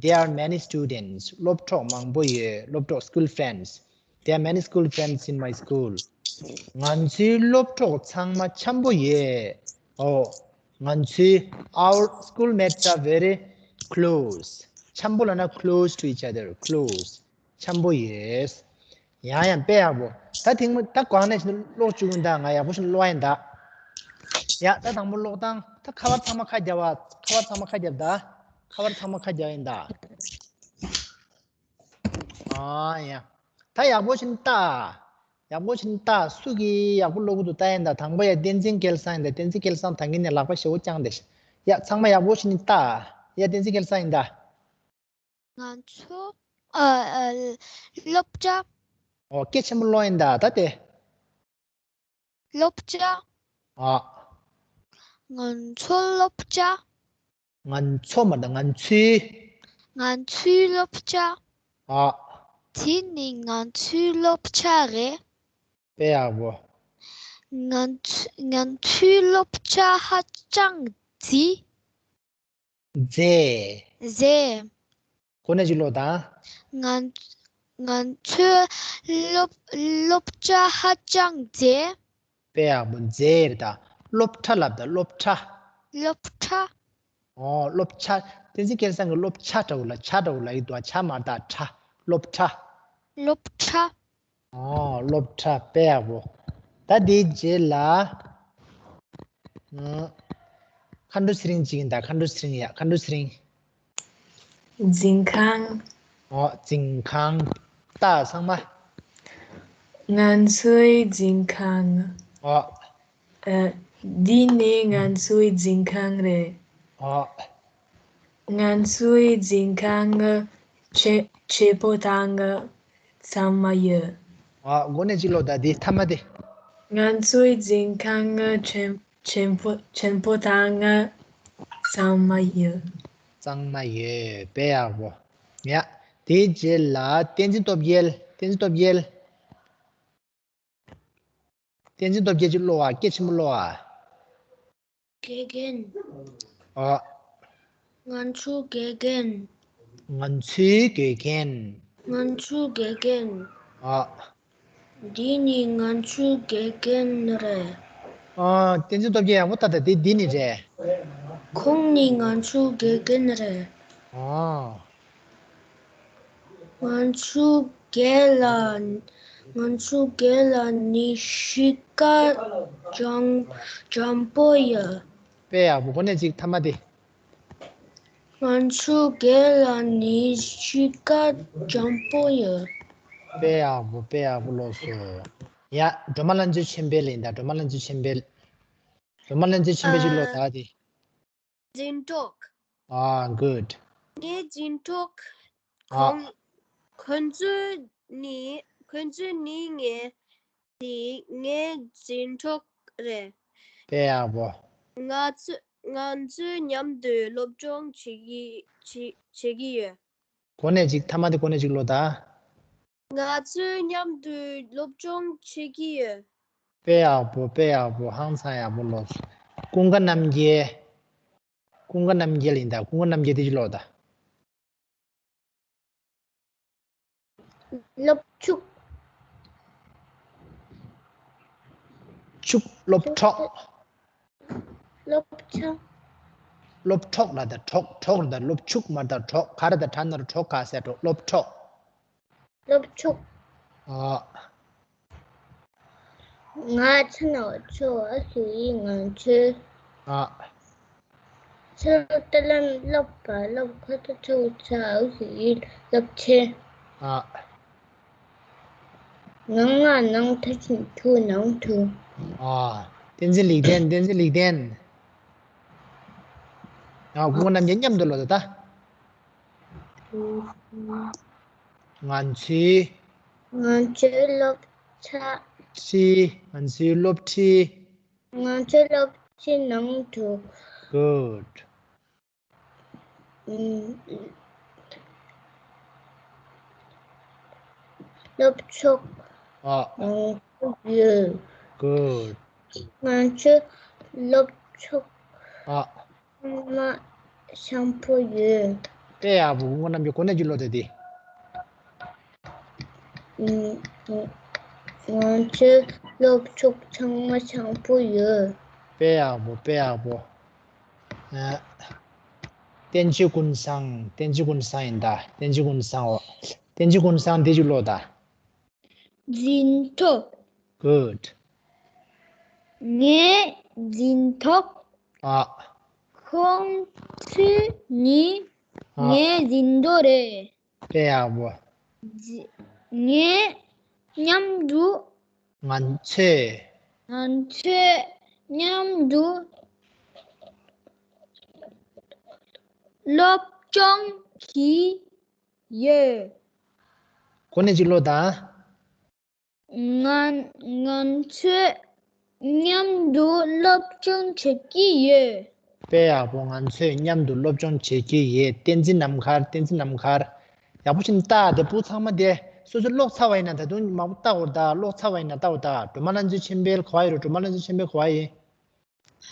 There are many students. སློབ་གྲོགས་མང་པོ་ཡོད། སློབ་གྲོགས་school friends. There are many school friends in my school. ང་ཚོའི་སློབ་གྲོགས་ཚང་མ་འཆམ་པོ་ཡོད། ཨོ། ང་ཚོའི our schoolmates are very close. འཆམ་པོ་ལབ་ན་close to each other. Close. འཆམ་པོ་ཡོད། ཡང་ཡང་དཔེ་ཡག་པོ། ད་ཐེངས་མ་ད་གོང་ནས་ཀློག་བཅུག་ཡིན་ད། ང་ཡག་པོ་ཞིག་ཀློག་ཡིན་ད། ཡ་ད་དང་པོ་ཀློག་སྟངས། ད་ཁ་པར་ཚང་མ་ཁ་རྒྱབ་པ། ཁ་པར་ཚང་མ་ཁ་རྒྱབ་ད། ཁ་པར་ཚང་མ་ཁ་རྒྱབ་ཡིན་ད། ཨ་ཡ། ད་ཡག་པོ་ཞིག་ལྟ། ཡག་པོ་ཞིག་ལྟ། སུ་གིས་ཡག་པོ་ཀློག་གི་འདུག་ལྟ་ཡིན་ད། དང་པོ་ཡ་བསྟན་འཛིན་སྐལ་བཟང་ཡིན་ད། བསྟན་འཛིན་སྐལ་བཟང་ད་གིན་ནས་ལག་པ་ཞེ་པོ་བརྐྱངས་བསྡད་ཤག་ཡ་ཚང་མ་ཡག་པོ་ཞིག་ལྟ། ཡ་བསྟན་འཛིན་སྐལ་བཟང་ཡིན་ད། ང་ཚོ་ཨ་ཨ་སློབ་གྲྭ། ཨོ་སྐད་ཆེན་པོ་ཀློག་ཡིན་ད་ད་དེ། སློབ་གྲྭ། ཨ། ང་ཚོ་སློབ་གྲྭ། ང་ཚོ་མ་ད་ང་ཚོའི། ང་ཚོའི་སློབ་གྲྭ། ཨ། དེ་ནི་ང་ཚོའི་སློབ་གྲྭ་རེད། དཔེ་ཡག་པོ། ང་ཚོ་ང་ཚོའི་སློབ་གྲྭ་ཧ་ཅང་མཛེས། མཛེས། མཛེས། གོ་གནས་ཅིག་ཀློག་དང་། ང་ང་ཚོའི་སློབ་སློབ་གྲྭ་ཧ་ཅང་མཛེས། དཔེ་ཡག་པོ། མཛེས་རེད་ད། སློབ་གྲྭ་ལབ་ད། སློབ་གྲྭ། སློབ་གྲྭ། ཨོ་སློབ་གྲྭ། བསྟན་འཛིན་སྐལ་བཟང་གི་སློབ་གྲྭ་འདྲ་བོ་ལ་གྲྭ་འདྲ་བོ་ལ་ཡིག་འདུག་ཨ། གྲྭ་མ་རེད་ད། གྲྭ། སློབ་གྲྭ། སློབ་གྲྭ། ཨོ་སློབ་གྲྭ། དཔེ་ཡག་པོ། ད་དེའི་རྗེས་ལ། ཨ། མཁའ་འགྲོ་ཚེ་རིང་གཅིག་ཡིན་ད། མཁའ་འགྲོ་ཚེ་རིང་། ཡ་མཁའ་འགྲོ་ཚེ་རིང་། འཛིན་ཁང་། ཨོ་འཛིན་ཁང་། ད་ཚང་མ། ང་ཚོའི་འཛིན་ཁང་། ཨོ། ཨ། འདི་ནི་ང་ཚོའི་འཛིན་ཁང་རེད། ཨོ། ང་ཚོའི་འཛིན་ཁང་ཆེ་ཆེ་པོ་དང་ཚང་མ་ཡོད། ཨོ་གོ་གནས་ཅིག་ཀློག་ད། འདི་མཐའ་མ་དེ། ང་ཚོའི་འཛིན་ཁང་ཆེན་ཆེན་པོ་ཆེན་པོ་དང་ཚང་མ་ཡོད། ཚང་མ་ཡོད། དཔེ་ཡག་པོ། ཡ། དེའི་རྗེས་ལ་བསྟན་འཛིན་སྟོབས་རྒྱལ། བསྟན་འཛིན་སྟོབས་རྒྱལ། བསྟན་འཛིན་སྟོབས་རྒྱལ་གྱིས་ཀློག་ཨ། སྐད་ཆེན་པོ་ཀློག་ཨ། དགེ་རྒན། ཨ། ང་ཚོའི་དགེ་རྒན། ང་ཚོའི་དགེ་རྒན། ང་ཚོའི་དགེ་རྒན། ཨ། འདི་ནི་ང་ཚོའི་དགེ་རྒན་རེད། ཨ། བསྟན་འཛིན་སྟོབས་རྒྱལ་ཡག་པོ་ལྟ་ད། དེ་འདི་ནི་རེད། ཁོང་ནི་ང་ཚོའི་དགེ་རྒན་རེད། ཨ། ང་ཚོའི་དགེ་རྒན་ལ། ང་ཚོའི་དགེ་རྒན་ལ་ནི་གཤིས་ཀ་འཇམ་འཇམ་པོ་ཡོད། དཔེ་ཡག་པོ། གོ་གནས་གཅིག་མཐའ་མ་དེ། ང་ཚོའི་དགེ་རྒན་ལ་ནི་གཤིས་ཀ་འཇམ་པོ་ཡོད། དཔེ་ཡག་པོ། དཔེ་ཡག་པོ་ཀློག་སོང་། ཡ་སྒྲོལ་མ་ལྷ་མཛེས་ཆོས་འཕེལ་ཡིན་ད། སྒྲོལ་མ་ལྷ་མཛེས་ཆོས་འཕེལ། སྒྲོལ་མ་ལྷ་མཛེས་ཆོས་འཕེལ་གྱིས་ཀློག་ད་དེ། འཛིན་གྲོགས། ཨ། good། ངའི་འཛིན་གྲོགས། ཨ། ཁོང་། ཁོ་ཚོ་ནི། ཁོ་ཚོ་ནི་ངའི་དེ་ངའི་འཛིན་གྲོགས་རེད། དཔེ་ཡག་པོ། ང་ཚོ་ང་ཚོ་མཉམ་དུ་སློབ་སྦྱོང་བྱེད་ཀྱི་བྱེད་བྱེད་ཀྱི་ཡོད། གོ་གནས་གཅིག་མཐའ་མ་དེ་གོ་གནས་གཅིག་ཀློག་ད། ང་ཚོ་མཉམ་དུ་སློབ་སྦྱོང་བྱེད་ཀྱི་ཡོད། དཔེ་ཡག་པོ། དཔེ་ཡག་པོ། ཧང་སང་ཡག་པོ་ཀློག་སོང་། ཀུན་དགའ་རྣམ་རྒྱལ། ཀུན་དགའ་རྣམ་རྒྱལ་ཡིན་ད། ཀུན་དགའ་རྣམ་རྒྱལ་དེ་གཅིག་ཀློག་ད། སློབ་ཕྲུག་ཕྱུག་སློབ་གྲོགས། སློབ་ཕྲུག་སློབ་གྲོགས་ལ་ད། གྲོགས། གྲོགས་ལ་ད། སློབ་ཕྱུག་མ་ད། གྲོགས། ག་ར་ད་གྲ་ན་རོ་གྲོ་ག་ས་གྲོགས། སློབ་གྲོགས། སློབ་ཕྲུག་ཨ། ང་ཚོ་ནང་ཚོ་བ་སུ་ཡིན། ང་ཚོའི། ཨ། ཚུལ་ལྟར་ལམ་སློབ་པ་སློབ་ཁ་ཐུག་ཚུགས་ཚ་འུ་ཞིག་ཡིན་སློབ་ཆེན། ཨ། ངང་ང་ནང་ཐུག་ཆིན་ཐུག་ནང་ཐུག་ཨ། བསྟན་འཛིན་ལེགས་ལྡན། བསྟན་འཛིན་ལེགས་ལྡན། ཡང་སྐུ་ངོ་རྣམ་རྒྱལ་མཉམ་དུ་ལོ་ད་ད། ང་ཚོའི། ང་ཚོའི་སློབ་ཚ། ཁྲི། ང་ཚོའི་སློབ་ཁྲི། ང་ཚོའི་སློབ་ཁྲིའི་ནང་དུ། Good. ཨུམ། སློབ་ཚོགས། ཨ། མང་པོ་ཡོད། Good. ང་ཚོའི་སློབ་ཚོགས། ཨ། ཚང་མ་ཤང་པོ་ཡོད། དཔེ་ཡག་པོ། སྐུ་ངོ་རྣམ་རྒྱལ་གོ་གནས་ཀྱི་བློ་དེ་དེ། ང་ཚོའི་སློབ་ཕྲུག་ཚང་མ་ཤང་པོ་ཡོད། དཔེ་ཡག་པོ། དཔེ་ཡག་པོ། ཨ། བསྟན་ཆོས་ཀུན་བཟང་། བསྟན་ཆོས་ཀུན་བཟང་ཡིན་ད། བསྟན་ཆོས་ཀུན་བཟང་འོ། བསྟན་ཆོས་ཀུན་བཟང་དེ་ཅིག་ཀློག་ད། འཛིན་ཐོག Good. ངའི་འཛིན་ཐོག་ཨ། ཁོང་ཚོས་ནི་ཨ། ངའི་འཛིན་ཐོག་རེད། དཔེ་ཡག་པོ། ང་མཉམ་དུ། ང་ཚོས། ང་ཚོས་མཉམ་དུ་སློབ་སྦྱོང་བྱས་ཡོད། གོ་གནས་ཅིག་ཀློག་དང་། ང་ང་ཚོས་མཉམ་དུ་སློབ་སྦྱོང་བྱེད་ཀྱི་ཡོད། དཔེ་ཡག་པོ། ང་ཚོས་མཉམ་དུ་སློབ་སྦྱོང་བྱེད་ཀྱི་ཡོད། བསྟན་འཛིན་ནམ་མཁར། བསྟན་འཛིན་ནམ་མཁར། ཡག་པོ་ཞིག་ལྟ། དེ་སྤུ་ཚང་མ་དེ་སོ་སོ་ཀློག་ཚར་བ་ཡིན་ན། ད་དུང་མང་པོ་ལྟ་དགོས་རེད་ད། ཀློག་ཚར་བ་ཡིན་ན་ལྟ་དགོས་ད། སྒྲོལ་མ་ལྷ་མཛེས་ཆོས་འཕེལ་ག་པར་ཡོད་རེད། སྒྲོལ་མ་ལྷ་མཛེས་ཆོས་འཕེལ་ག་པར་ཡིན།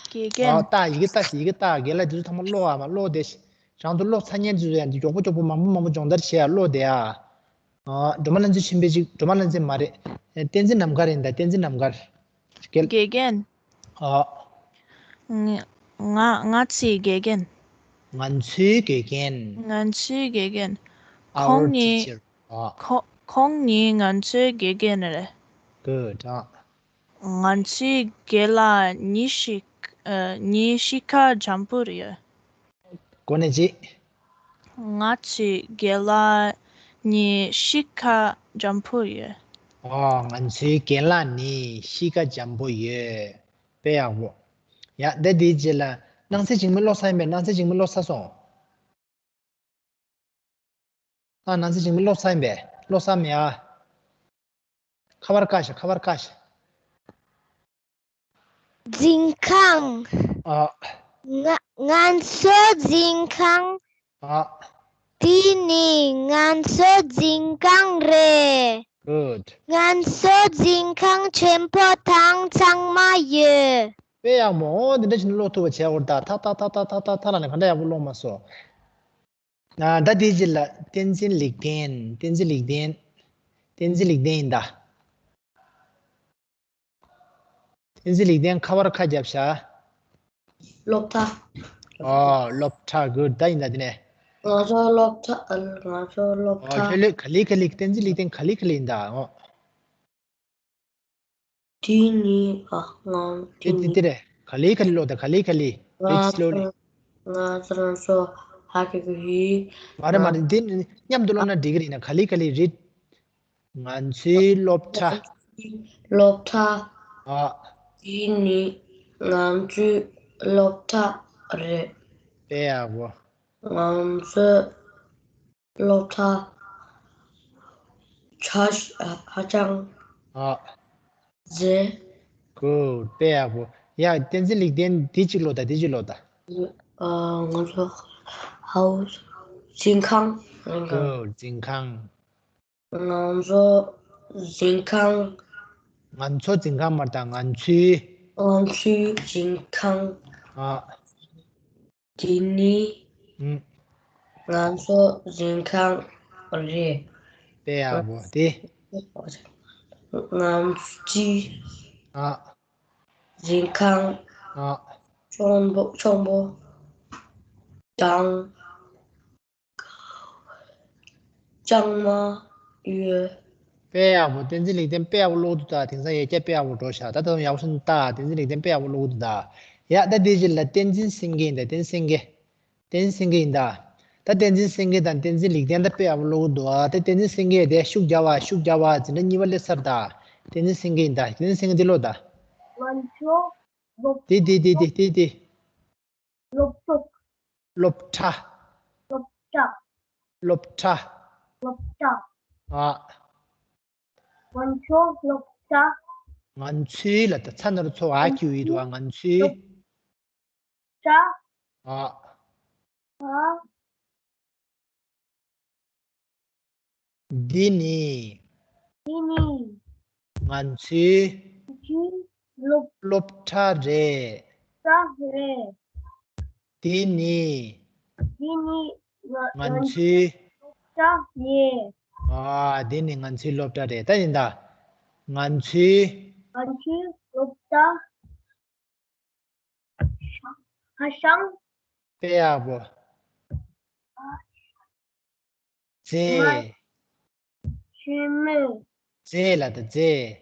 དགེ་རྒན། ཨ། ལྟ། ཡི་གེ་ལྟ་ཞིག་ཡི་གེ་ལྟ། རྒན་ལགས་འདི་ཚོ་ཚང་མ་ཀློག་ཨ་མ་ཀློག་དེ། རང་ཚོ་ཀློག་ཚར་མཁན་ཚོ་ཡང་འདི་མགྱོགས་པོ་མགྱོགས་པོ་མང་པོ་མང་པོ་སྦྱོང་བརྡར་བྱེད་ཨ། ཀློག་དེ་ཨ། ཨ། སྒྲོལ་མ་ལྷ་མཛེས་ཆོས་འཕེལ་ཅིག་སྒྲོལ་མ་ལྷ་མཛེས་མ་རེད། ཨེ། བསྟན་འཛིན་ནམ་མཁར་ཡིན་ད། བསྟན་འཛིན་ནམ་མཁར། རྒན། དགེ་རྒན། ཨ། ང་ང་ང་ཚོའི་དགེ་རྒན། ང་ཚོའི་དགེ་རྒན། ང་ཚོའི་དགེ་རྒན། Our ཁོང་ཉིད། Teacher. ཨ། ཁོ་ཁོང་ཉིད་ང་ཚོའི་དགེ་རྒན་རེད། Good. ཨ། ང་ཚོའི་རྒན་ལགས་ཉིད་གཤིས་ཨ། ཉིད་གཤིས་ཀ་འཇམ་པོ་རེད། གོ་གནས་ཅིག་ང་ཚོའི་རྒན་ལགས་ཉིད་གཤིས་ཀ་འཇམ་པོ་ཡོད། ཨོ། ང་ཚོའི་རྒན་ལགས་ནི་གཤིས་ཀ་འཇམ་པོ་ཡོད། དཔེ་ཡག་པོ། ཡ། ད་དེའི་རྗེས་ལ་སྣང་ཚད་འཇིགས་མེད་ཀློག་ཚར་ཡིན་པས། སྣང་ཚད་འཇིགས་མེད་ཀློག་ཚར་སོང་། ཨ། སྣང་ཚད་འཇིགས་མེད་ཀློག་ཚར་ཡིན་པས། ཀློག་ཚར་མེད་ཨ། ཁ་པར་བཀག་ཤག་ཁ་པར་བཀག་ཤག་འཛིན་ཁང་། ཨ། ང་ང་ཚོའི་འཛིན་ཁང་། ཨ། འདི་ནི་ང་ཚོའི་འཛིན་ཁང་རེད། Good. ང་ཚོའི་འཛིན་ཁང་ཆེན་པོ་དང་གཙང་མ་ཡོད། དཔེ་ཡག་མོ། འོ་འདི་འདྲ་བྱས་ནས་ཀློག་ཐུབ་པ་བྱས་འོ་ད། ཐག་ཐག་ཐག་ཐག་ཐག་ཐག་ཐག་ལ་ནི་ག་འདྲ་ཡག་པོ་ཀློག་མ་སོང་། ཨ། ད་དེའི་རྗེས་ལ་བསྟན་འཛིན་ལེགས་ལྡན། བསྟན་འཛིན་ལེགས་ལྡན། བསྟན་འཛིན་ལེགས་ལྡན་ཡིན་ད། བསྟན་འཛིན་ལེགས་ལྡན་ཁ་པར་ཁ་བརྒྱབ་ཤག་སློབ་གྲྭ། ཨོ། སློབ་གྲྭ། Good. ད་ཡིན་ད་དེ་ནས། ང་ཚོ་སློབ་གྲྭ། ཨ། ང་ཚོ་སློབ་ཨོ། གྲྭ། ལྷོད་ལྷོད། ག་ལེ་ག་ལེ། བསྟན་འཛིན་ལེགས་ལྡན་ག་ལེ་ག་ལེ་ཡིན་ད། ཨོ། དེ་ནི། ཨ། ང་དེ་དེ་ནི་དེ་རེད། ག་ལེ་ག་ལེ་ཀློག་དང་། ག་ལེ་ག་ལེ། ང་Read slowly. ང་ཚོ་ཧ་གི་གི་ཡིན། མ་རེད་མ་རེད། འདི་མཉམ་དུ་ཀློག་ན་འགྲིག་གི་རེད་ན། ག་ལེ་ག་ལེ། Read. ང་ཚོའི་སློབ་གྲྭ། སློབ་གྲྭ། ཨ། དེ་ནི་ང་ཚོའི་སློབ་གྲྭ་རེད། དཔེ་ཡག་པོ། ང་ཚོའི་སློབ་གྲྭ་ཆ་ཧ་ཅང་ཨ་མཛེས། Good. དཔེ་ཡག་པོ། ཡ། བསྟན་འཛིན་ལེགས་ལྡན་འདི་གཅིག་ཀློག་དང་། འདི་གཅིག་ཀློག་དང་། ཨ། ང་ཚོ་ཧའུ་འཛིན་ཁང་། Good. འཛིན་ཁང་། ང་ཚོ་འཛིན་ཁང་། ང་ཚོ་འཛིན་ཁང་མ་རེད་ད། ང་ཚོའི། ང་ཚོའི་འཛིན་ཁང་། ཨ། དེ་ནི། ཨུམ། ང་ཚོ་འཛིན་ཁང་རེད། དཔེ་ཡག་པོ་དེ། ང་ཚོའི། ཨ། འཛིན་ཁང་། ཨ། གཅོང་པོ་གཅོང་པོ་དང་། གཙང་མ་ཡོད། དཔེ་ཡག་པོ། བསྟན་འཛིན་ལེགས་ལྡན་དཔེ་ཡག་པོ་ཀློག་འདུག་ད། དེང་སང་ཡར་རྒྱས་དཔེ་ཡག་པོ་འགྲོ་ཤག་ད་ད་དུང་ཡག་པོ་ཞིག་ལྟ། བསྟན་འཛིན་ལེགས་ལྡན་དཔེ་ཡག་པོ་ཀློག་འདུག་ད། ཡ། ད་དེའི་རྗེས་ལ་བསྟན་འཛིན་སེང་གེ་ཡིན་ད། བསྟན་འཛིན་སེང་གེ། བསྟན་འཛིན་སེང་གེ་ཡིན་ད། ད་བསྟན་འཛིན་སེང་གེ་དང་བསྟན་འཛིན་ལེགས་ལྡན་ད་དཔེ་ཡག་པོ་ཀློག་གི་འདུག་ཨ། ད་བསྟན་འཛིན་སེང་གེ་དེ་ཤུགས་རྒྱག་པ་ཤུགས་རྒྱག་པ་འཛིན་གྲྭ་གཉིས་པ་སླེབས་ཚར་ད། བསྟན་འཛིན་སེང་གེ་ཡིན་ད། བསྟན་འཛིན་སེང་གེ་འདི་ཀློག་ད། ང་ཚོ་སློབ་དེ་དེ་དེ་དེ་དེ་དེ། སློབ་ཕྲུག་སློབ་གྲྭ། སློབ་གྲྭ། སློབ་གྲྭ། སློབ་གྲྭ། ཨ། ང་ཚོ་སློབ་གྲྭ། ང་ཚོའི་ལ་ད་ཚ་ན་རོ་ཚོ་ཨ་ཁྱིའུ་ཡིན་འདུག་ཨ། ང་ཚོའི། གྲྭ། ཨ། ཨ། འདི་ནི། འདི་ནི། ང་ཚོའི། ང་ཚོའི་སློབ། སློབ་གྲྭ་རེད། གྲྭ་རེད། འདི་ནི། འདི་ནི། ང་ང་ཚོའི། སློབ་གྲྭ་རེད། ཨ། འདི་ནི་ང་ཚོའི་སློབ་གྲྭ་རེད། ད་ཡིན་ད། ང་ཚོའི། ང་ཚོའི་སློབ་གྲྭ། ཧ་ཤང་། དཔེ་ཡག་པོ། རྫས། རྫས་མ། རྫས་ལ་ད་རྫས།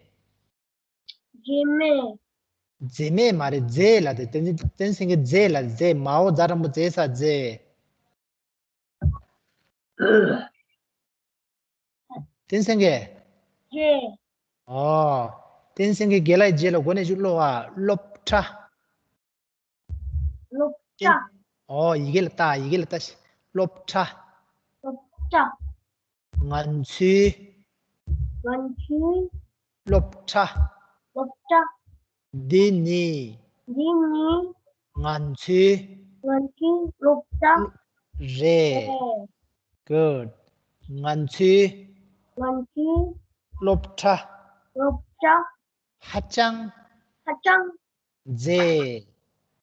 རྫས་མ། རྫས་མ་མ་རེད། རྫས་ལ་ད་བསྟན་བསྟན་འཛིན་སེང་གེ་རྫས་ལ་རྫས། མའོ་ཛ་དྲང་པོ་རྫས་ས་རྫས། བསྟན་འཛིན་སེང་གེ་རྗེ། ཨོ། བསྟན་འཛིན་སེང་གེ་རྒན་ལགས་རྗེས་ལ་འགོ་ནས་ཅིག་ཀློག་ཨ། སློབ་གྲྭ། སློབ་གྲྭ། ཨོ། ཡི་གེ་ལ་ལྟ། ཡི་གེ་ལ་ལྟ། སློབ་གྲྭ། སློབ་གྲྭ། ང་ཚོའི། ང་ཚོའི། སློབ་གྲྭ། སློབ་གྲྭ། འདི་ནི། འདི་ནི། ང་ཚོའི། ང་ཚོའི་སློབ་གྲྭ། རེད། རེད། Good. ང་ཚོའི། ང་ཚོའི། སློབ་གྲྭ། སློབ་གྲྭ། ཧ་ཅང་། ཧ་ཅང་། མཛེས།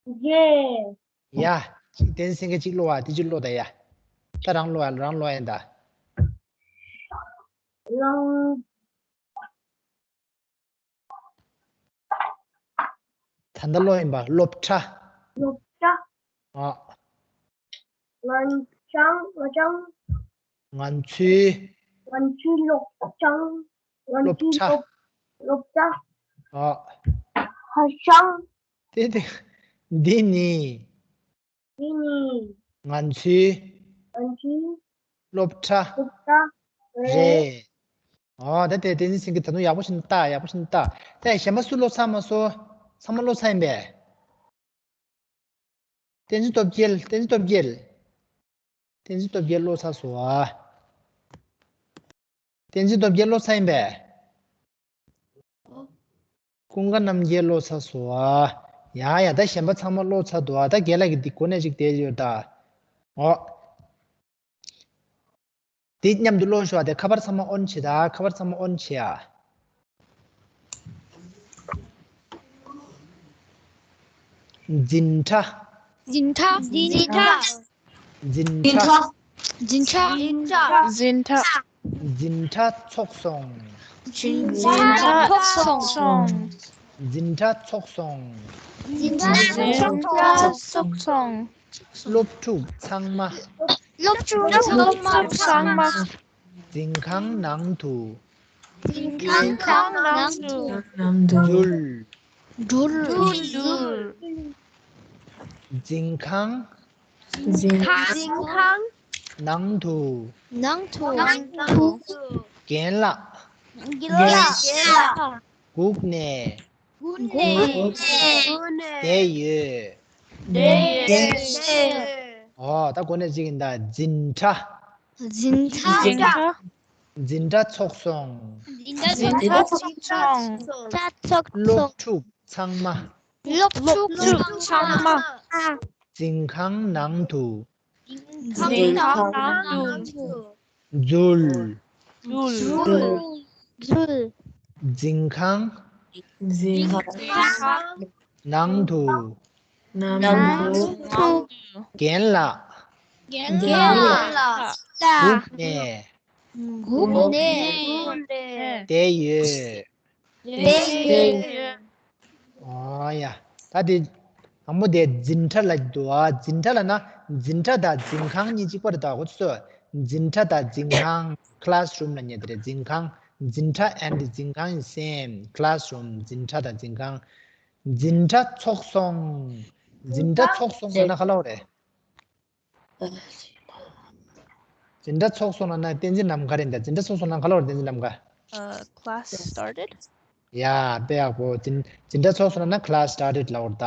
མཛེས། ཡ། གཅིག་བསྟན་འཛིན་སེང་གེ་གཅིག་ཀློག་ཨ། དེ་གཅིག་ཀློག་ད་ཡ། ད་རང་ཀློག་ཨ། རང་ཀློག་ཨ་ཡིན་ད། རང་། ད་ལྟ་ཀློག་ཡིན་པ། སློབ་གྲྭ། སློབ་གྲྭ། ཨ། ང་ཚང་ང་ཚང་། ང་ཚོའི། ང་ཚོའི་སློབ་གྲྭ། ང་སློབ་ཚོའི་གྲྭ། སློབ་སློབ་གྲྭ། ཨ། ཧ་ཤང་། དེ་དེ། འདི་ནི། འདི་ནི། ང་ཚོའི། ང་ཚོའི། སློབ་གྲྭ། སློབ་གྲྭ། རེད། རེད། ཨ། ད་དེ་བསྟན་འཛིན་སེང་གེ་ད་དུང་ཡག་པོ་ཞིག་ལྟ། ཡག་པོ་ཞིག་ལྟ། ད་གཞན་པ་སུ་ཀློག་ཚར་མ་སོང་། ཚང་མ་ཀློག་ཚར་ཡིན་པས། བསྟན་འཛིན་སྟོབས་རྒྱལ། བསྟན་འཛིན་སྟོབས་རྒྱལ། བསྟན་འཛིན་སྟོབས་རྒྱལ་ཀློག་ཚར་སོང་ཨ། བསྟན་འཛིན་སྟོབས་རྒྱལ་ཀློག་ཚར་ཡིན་པས། ཀུན་དགའ་རྣམ་རྒྱལ་ཀློག་ཚར་སོང་ཨ། ཡ་ཡ། ད་གཞན་པ་ཚང་མ་ཀློག་ཚར་འདུག་ཨ། ད་རྒན་ལགས་ཀྱི་འདི་འགོ་ནས་ཅིག་བསྡད་ཡོད་ད། ཨོ། འདི་མཉམ་དུ་ཀློག་ཤོག་ཨ། དེ་ཁ་པར་ཚང་མ་ཨོན་བྱེད་ད། ཁ་པར་ཚང་མ་ཨོན་བྱེད་ཨ། འཛིན་གྲྭ། འཛིན་གྲྭ། འཛིན་གྲྭ། འཛིན་གྲྭ། འཛིན་གྲྭ། འཛིན་གྲྭ། འཛིན་གྲྭ། འཛིན་གྲྭ་ཚོགས་སོང་། འཛིན་གྲྭ་ཚོགས་སོང་། འཛིན་གྲྭ་ཚོགས་སོང་། འཛིན་གྲྭ་ཚོགས་སོང་། སློབ་ཕྲུག་ཚང་མ། སློབ་ཕྲུག་ཚང་མ། འཛིན་ཁང་ནང་དུ། འཛིན་ཁང་ནང་དུ། འཛུལ། འཛུལ། འཛུལ། འཛིན་ཁང་། འཛིན་ཁང་། ནང་དུ། ནང་དུ། ནང་དུ། རྒན་ལགས། རྒན་ལགས། སྒུག་ནས། སྒུག་ནས། བསྡད་ཡོད། བསྡད་ཡོད། ཨོ། ད་གོ་གནས་གཅིག་ཡིན་ད། འཛིན་གྲྭ། འཛིན་གྲྭ། འཛིན་གྲྭ། འཛིན་གྲྭ་ཚོགས་སོང་། འཛིན་གྲྭ་ཚོགས་སོང་། འཛིན་གྲྭ་ཚོགས་སོང་། སློབ་ཕྲུག་ཚང་མ། སློབ་ཕྲུག་ཚང་མ། འཛིན་ཁང་ནང་དུ། འཛིན་ཁང་ནང་དུ། འཛུལ། འཛུལ། འཛུལ། འཛིན་ཁང་། འཛིན་ཁང་། ནང་དུ། ནང་དུ། རྒན་ལགས། རྒན་ལགས། སྒུག་ནས། སྒུག་ནས། བསྡད་ཡོད། བསྡད་ཡོད། ཨོ་ཡ། ད་དེ། དང་པོ་དེ་འཛིན་གྲྭ་ལབ་འདུག་ཨ། འཛིན་གྲྭ་ལབ་ན་འཛིན་གྲྭ་དང་འཛིན་ཁང་གཉིས་གཅིག་པ་རེད་ད། ཁོ་ཚོ་འཛིན་གྲྭ་དང་འཛིན་ཁང་། classroom ལབ་མཁན་དེ་རེད། འཛིན་ཁང་། འཛིན་གྲྭ་and འཛིན་ཁང་is same། classroom འཛིན་གྲྭ་དང་འཛིན་ཁང་། འཛིན་གྲྭ་ཚོགས་སོང་། འཛིན་གྲྭ་ཚོགས་སོང་ཟེར་ན་ག་ལབ་རེད། འཛིན་གྲྭ་ཚོགས་སོང་ལབ་ན་བསྟན་འཛིན་ནམ་མཁའ་རེད་ད། འཛིན་གྲྭ་ཚོགས་སོང་ལབ་ན་ག་ལབ་རེད། བསྟན་འཛིན་ནམ་མཁའ། Uh, class started. ཡ། དཔེ་ཡག་པོ། འཛིན་འཛིན་གྲྭ་ཚོགས་སོང་ལབ་ན་class started ལབ་རེད་ད།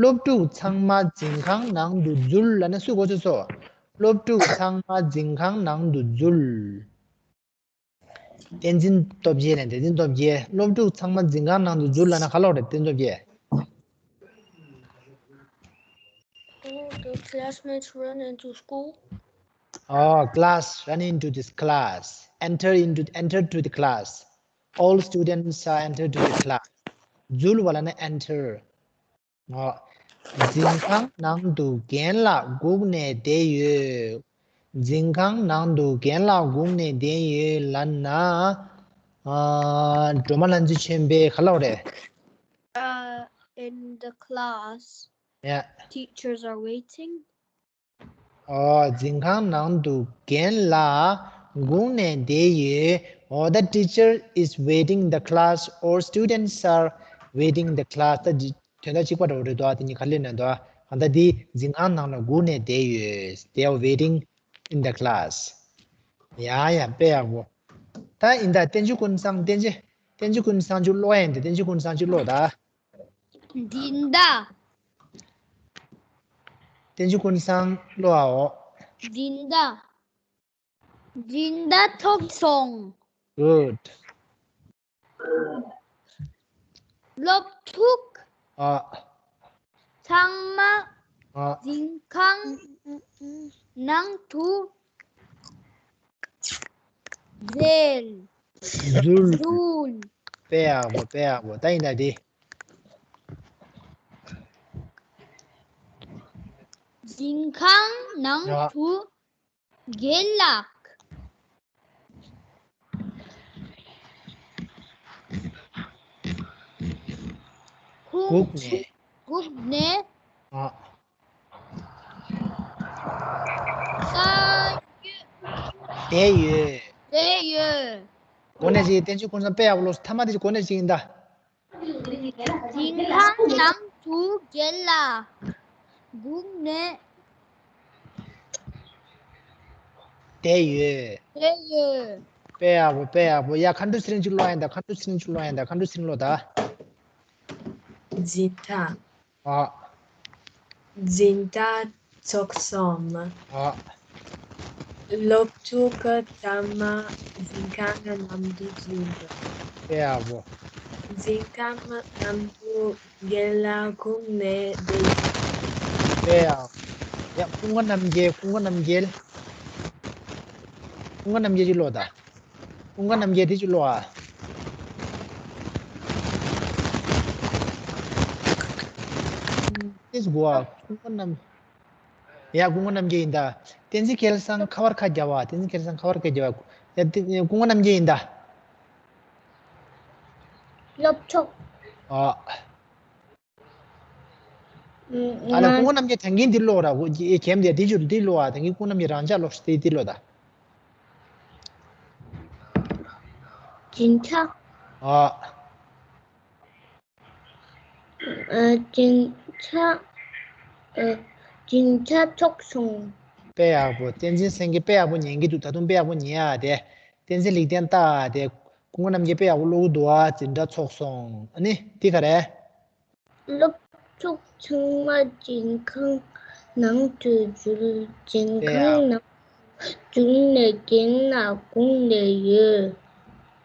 སློབ་ཕྲུག་ཚང་མ་འཛིན་ཁང་ནང་དུ་འཛུལ་ལབ་ན་སུས་གོ་ཚོད་སོང་། སློབ་ཕྲུག་ཚང་མ་འཛིན་ཁང་ནང་དུ་འཛུལ། བསྟན་འཛིན་སྟོབས་རྒྱལ་ལ། བསྟན་འཛིན་སྟོབས་རྒྱལ། སློབ་ཕྲུག་ཚང་མ་འཛིན་ཁང་ནང་དུ་འཛུལ་ལབ་ན་ག་ལབ་རེད། བསྟན་འཛིན་སྟོབས་རྒྱལ། All the classmates run into school. Oh, class, run into this class. Enter into, enter to the class. All students are enter to the class. འཛུལ་བ་ལབ་ན་enter. འོ། འཛིན་ཁང་ནང་དུ་རྒན་ལགས་སྒུག་ནས་བསྡད་ཡོད། འཛིན་ཁང་ནང་དུ་རྒན་ལགས་སྒུག་ནས་བསྡད་ཡོད་ལབ་ན། ཨ། སྒྲོལ་མ་ལྷ་འཛིན་ཆོས་འཕེལ་ག་ལབ་རེད། Uh, in the class, yeah, teachers are waiting. ཨོ། འཛིན་ཁང་ནང་དུ་རྒན་ལགས་སྒུག་ནས་བསྡད་ཡོད། Oh, the teacher is waiting in the class or students are waiting in the class. ད་འདི་དོན་དག་གཅིག་པ་འདྲ་བོ་རེད་དོ། དེ་གཉིས་ག་ལེར་ན་དོ། གང་ལྟར་འདི་འཛིན་ཁང་ནང་ལ་སྒུག་ནས་བསྡད་ཡོད། They are waiting in the class. ཡ་ཡ། དཔེ་ཡག་པོ། ད་ཡིན་ད། བསྟན་ཆོས་ཀུན་བཟང་། བསྟན་ཆོས་བསྟན་ཆོས་ཀུན་བཟང་ཅིག་ཀློག་ཡ་ཡིན་ད། བསྟན་ཆོས་ཀུན་བཟང་ཅིག་ཀློག་ད། འཛིན་གྲྭ། བསྟན་ཆོས་ཀུན་བཟང་ཀློག་ཨའོ། འཛིན་གྲྭ། འཛིན་གྲྭ་ཚོགས་སོང་། Good. སློབ་ཕྲུག་ཨ། ཚང་མ། ཨ། འཛིན་ཁང་ནང་དུ་འཛུལ། འཛུལ། འཛུལ། དཔེ་ཡག་པོ། དཔེ་ཡག་པོ། ད་ཡིན་ད་དེ། འཛིན་ཁང་ནང་ཨ། དུ་རྒན་ལགས་སྒུག་སྒུག་ནས། སྒུག་ནས། ཨ། ལྟ་ཡོད། བསྡད་ཡོད། བསྡད་ཡོད། གོ་གནས་ཅིག། བསྟན་ཆོས་ཀུན་བཟང་དཔེ་ཡག་པོ་ཀློག་སོང་། ཐ་མ་དེ་ཅིག་གོ་གནས་ཅིག་ཡིན་ད། འཛིན་ཁང་ནང་དུ་རྒན་ལགས་སྒུག་ནས། བསྡད་ཡོད། བསྡད་ཡོད། དཔེ་ཡག་པོ། དཔེ་ཡག་པོ། ཡ། མཁའ་འགྲོ་ཚེ་རིང་ཅིག་ཀློག་ཡ་ཡིན་ད། མཁའ་འགྲོ་ཚེ་རིང་ཅིག་ཀློག་ཡ་ཡིན་ད། མཁའ་འགྲོ་ཚེ་རིང་ཀློག་ད། འཛིན་གྲྭ། ཨ། འཛིན་གྲྭ་ཚོགས་སོང་། ཨ། སློབ་ཕྲུག་ཚང་མ་འཛིན་ཁང་ནང་དུ་འཛུལ། དཔེ་ཡག་པོ། འཛིན་ཁང་ནང་དུ་རྒན་ལགས་སྒུག་ནས་བསྡད། དཔེ་ཡག་ཡ། ཀུན་དགའ་རྣམ་རྒྱལ། ཀུན་དགའ་རྣམ་རྒྱལ། ཀུན་དགའ་རྣམ་རྒྱལ་ཅིག་ཀློག་ད། ཀུན་དགའ་རྣམ་རྒྱལ་དེ་ཅིག་ཀློག་ཨ། དེ་ཅིག་གོ་ཨ། ཀུན་དགའ་རྣམ། ཡ། ཀུན་དགའ་རྣམ་རྒྱལ་ཡིན་ད། བསྟན་འཛིན་སྐལ་བཟང་ཁ་པར་ཁ་རྒྱབ་པ། བསྟན་འཛིན་སྐལ་བཟང་ཁ་པར་ཁ་རྒྱབ་པ། ཡ། དེ་ཀུན་དགའ་རྣམ་རྒྱལ་ཡིན་ད། སློབ་ཕྲུག་ཨ། ཨ་ལ། ང་ཀུན་དགའ་རྣམ་རྒྱལ་དྲང་གིན་འདི་ཀློག་ར། འོ། ཁྱེད་འདི་འདི་ཅུ་འདི་ཀློག་ཨ། དྲང་གིན་ཀུན་དགའ་རྣམ་རྒྱལ་རང་ཅག་ཀློག་སྟེ་འདི་ཀློག་ད། འཛིན་གྲྭ། ཨ། ཨ། འཛིན་གྲྭ། ཨ། འཛིན་གྲྭ་ཚོགས་སོང་། དཔེ་ཡག་པོ། བསྟན་འཛིན་སེང་གེ་དཔེ་ཡག་པོ་ཉན་གི་འདུག། ད་དུང་དཔེ་ཡག་པོ་ཉན་ཡ་དེ། བསྟན་འཛིན་ལེགས་ལྡན་ལྟ་དེ། ཀུན་དགའ་རྣམ་རྒྱལ་དཔེ་ཡག་པོ་ཀློག་གི་འདུག་ཨ། འཛིན་གྲྭ་ཚོགས་སོང་། ཨ་ནི་འདི་ག་རེ། སློབ་ཕྲུག་ཚང་མ་འཛིན་ཁང་ནང་དུ་འཛུལ། འཛིན་དཔེ་ཡག་ཁང་ནང་འཛུལ་ནས་རྒན་ལགས་སྒུག་ནས་ཡོད།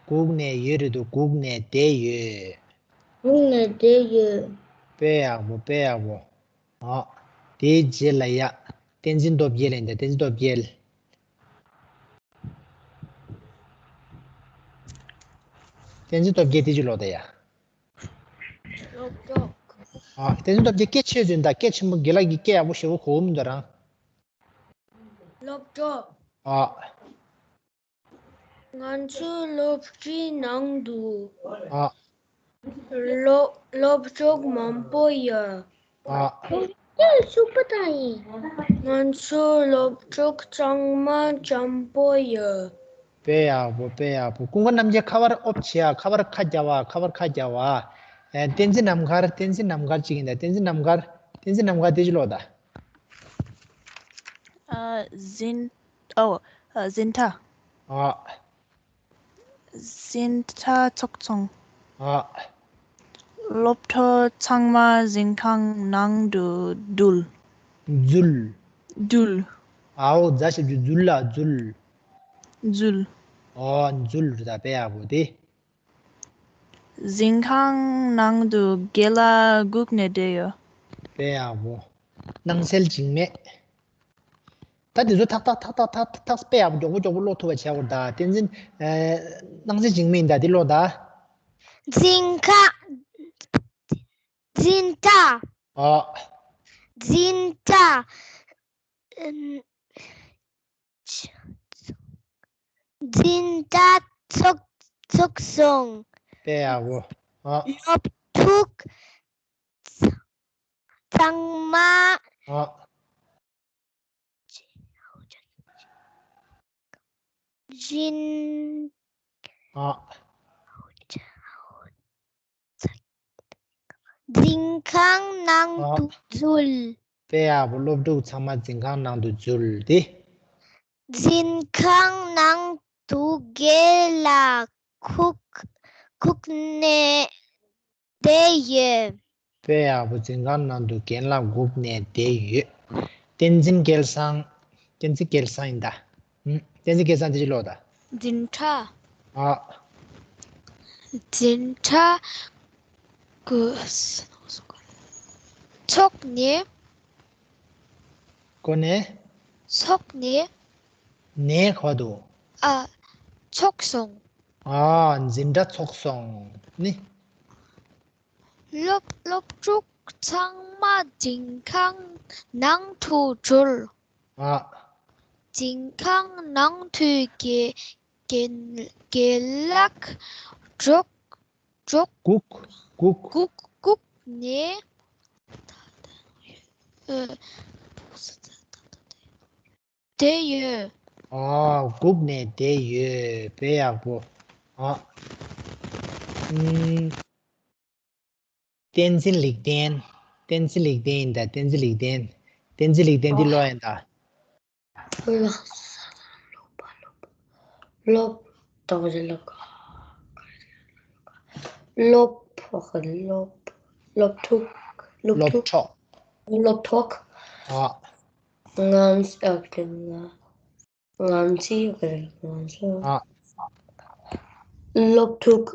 སྒུག་ནས་ཡོད་རེད་འདུག། སྒུག་ནས་བསྡད་ཡོད། སྒུག་ནས་བསྡད་ཡོད། དཔེ་ཡག་པོ། དཔེ་ཡག་པོ། ཨོ། དེའི་རྗེས་ལ་ཡ། བསྟན་འཛིན་སྟོབས་རྒྱལ་ཡིན་ད། བསྟན་འཛིན་སྟོབས་རྒྱལ། བསྟན་འཛིན་སྟོབས་རྒྱལ་དེ་ཅིག་ཀློག་ད་ཡ། སློབ་གྲོགས། ཨ། བསྟན་འཛིན་སྟོབས་རྒྱལ་སྐད་ཆེ་ཟིན་ད། སྐད་ཆེན་པོ་དགེ་ལགས་ཀྱི་སྐད་ཡག་པོ་ཞེ་པོ་གོ་གི་མི་འདུག་རང་། སློབ་གྲོགས། ཨ། ང་ཚོའི་སློབ་གྲྭའི་ནང་དུ། ཨ། སློབ་སློབ་ཕྲུག་མང་པོ་ཡོད། ཨ། ཁོང་ཚོས་ཤུག་པ་དང་ཡིན། ང་ཚོའི་སློབ་ཕྲུག་ཚང་མ་འཇམ་པོ་ཡོད། དཔེ་ཡག་པོ། དཔེ་ཡག་པོ། ཀུན་དགའ་རྣམ་རྒྱལ་ཁ་པར་ཨོབ་བྱེད་ཨ། ཁ་པར་ཁ་རྒྱབ་ཨ། ཁ་པར་ཁ་རྒྱབ་ཨ། ཨེ། བསྟན་འཛིན་རྣམ་དཀར། བསྟན་འཛིན་རྣམ་དཀར་ཅིག་ཡིན་ད། བསྟན་འཛིན་རྣམ་དཀར། བསྟན་འཛིན་རྣམ་དཀར་དེ་ཅིག་ཀློག་ད། ཨ། ཨ། འཛིན། ཨོ། ཨ། འཛིན་གྲྭ། ཨ། འཛིན་གྲྭ་ཚོགས་ཆུང་། ཨ། སློབ་གྲོགས་ཚང་མ་འཛིན་ཁང་ནང་དུ་འཛུལ། འཛུལ། འཛུལ། ཨའོ། ཛ་ཞབས་ཀྱུ་ཛུ་ལ་འཛུལ། འཛུལ། ཨོ། འཛུལ་རེད་ད། དཔེ་ཡག་པོ་དེ། འཛིན་ཁང་ནང་དུ་རྒན་ལགས་སྒུག་ནས་བསྡད་ཡོད། དཔེ་ཡག་པོ། སྣང་གསལ་འཇིགས་མེད། ད་དེ་ཚོ་ཐག་ཐག་ཐག་ཐག་ཐག་ཐག་དཔེ་ཡག་པོ་མགྱོགས་པོ་མགྱོགས་པོ་ཀློག་ཐུབ་པ་བྱེད་དགོས་ད། བསྟན་འཛིན། ཨ། སྣང་གསལ་འཇིགས་མེད་ཡིན་ད། དེ་ཀློག་ད། འཛིན་ཁང་། འཛིན་གྲྭ། ཨ། འཛིན་གྲྭ། ཨམ། འཛིན་གྲྭ་ཚོགས་ཚོགས་སོང་། དཔེ་ཡག་པོ། ཨ། སློབ་ཕྲུག་ཚང་མ། ཨ། འཛིན། ཨ། འཛིན་ཁང་ནང་དུ་འཛུལ། དཔེ་ཡག་པོ། སློབ་ཕྲུག་ཚང་མ་འཛིན་ཁང་ནང་དུ་འཛུལ་ཏེ། འཛིན་ཁང་ནང་དུ་རྒན་ལགས་སྒུག་སྒུག་ནས་བསྡད་ཡོད། དཔེ་ཡག་པོ། འཛིན་ཁང་ནང་དུ་རྒན་ལགས་སྒུག་ནས་བསྡད་ཡོད། བསྟན་འཛིན་སྐལ་བཟང་། བསྟན་འཛིན་སྐལ་བཟང་ཡིན་ད། ཨུམ། བསྟན་འཛིན་སྐལ་བཟང་དེ་ཅི་ཀློག་ད། འཛིན་གྲྭ། ཨ། འཛིན་གྲྭ། གོ། ཚོགས་ནས། གོ་ནས། ཚོགས་ནས། ནས་གོ་འདུག་ཨ། ཚོགས་སོང་། ཨ། འཛིན་གྲྭ་ཚོགས་སོང་ནི། སློབ་སློབ་ཕྲུག་ཚང་མ་འཛིན་ཁང་ནང་དུ་འཛུལ། ཨ། འཛིན་ཁང་ནང་དུ་རྒན་རྒན་རྒན་ལགས་སྒུག་སྒུག་སྒུག་སྒུག་སྒུག་ནས། ཨ། བསྡད་ཡོད། ཨ། སྒུག་ནས་བསྡད་ཡོད། དཔེ་ཡག་པོ། ཨ། ཨུམ། བསྟན་འཛིན་ལེགས་ལྡན། བསྟན་འཛིན་ལེགས་ལྡན་ཡིན་ད། བསྟན་འཛིན་ལེགས་ལྡན། བསྟན་འཛིན་ལེགས་ལྡན་འདི་ཀློག་ཡིན་ད། ལོ། སློབ། ད་ག་ཟེ་ལོ། སློབ། སློབ། སློབ་ཕྲུག་སློབ་སློབ་ཕྲུག་ཕྲུག་སློབ་ཕྲུག་ཨ། ང་ཚོ་ཨ་ང་ང་ཚོའི་ང་ཚོ། ཨ། སློབ་ཕྲུག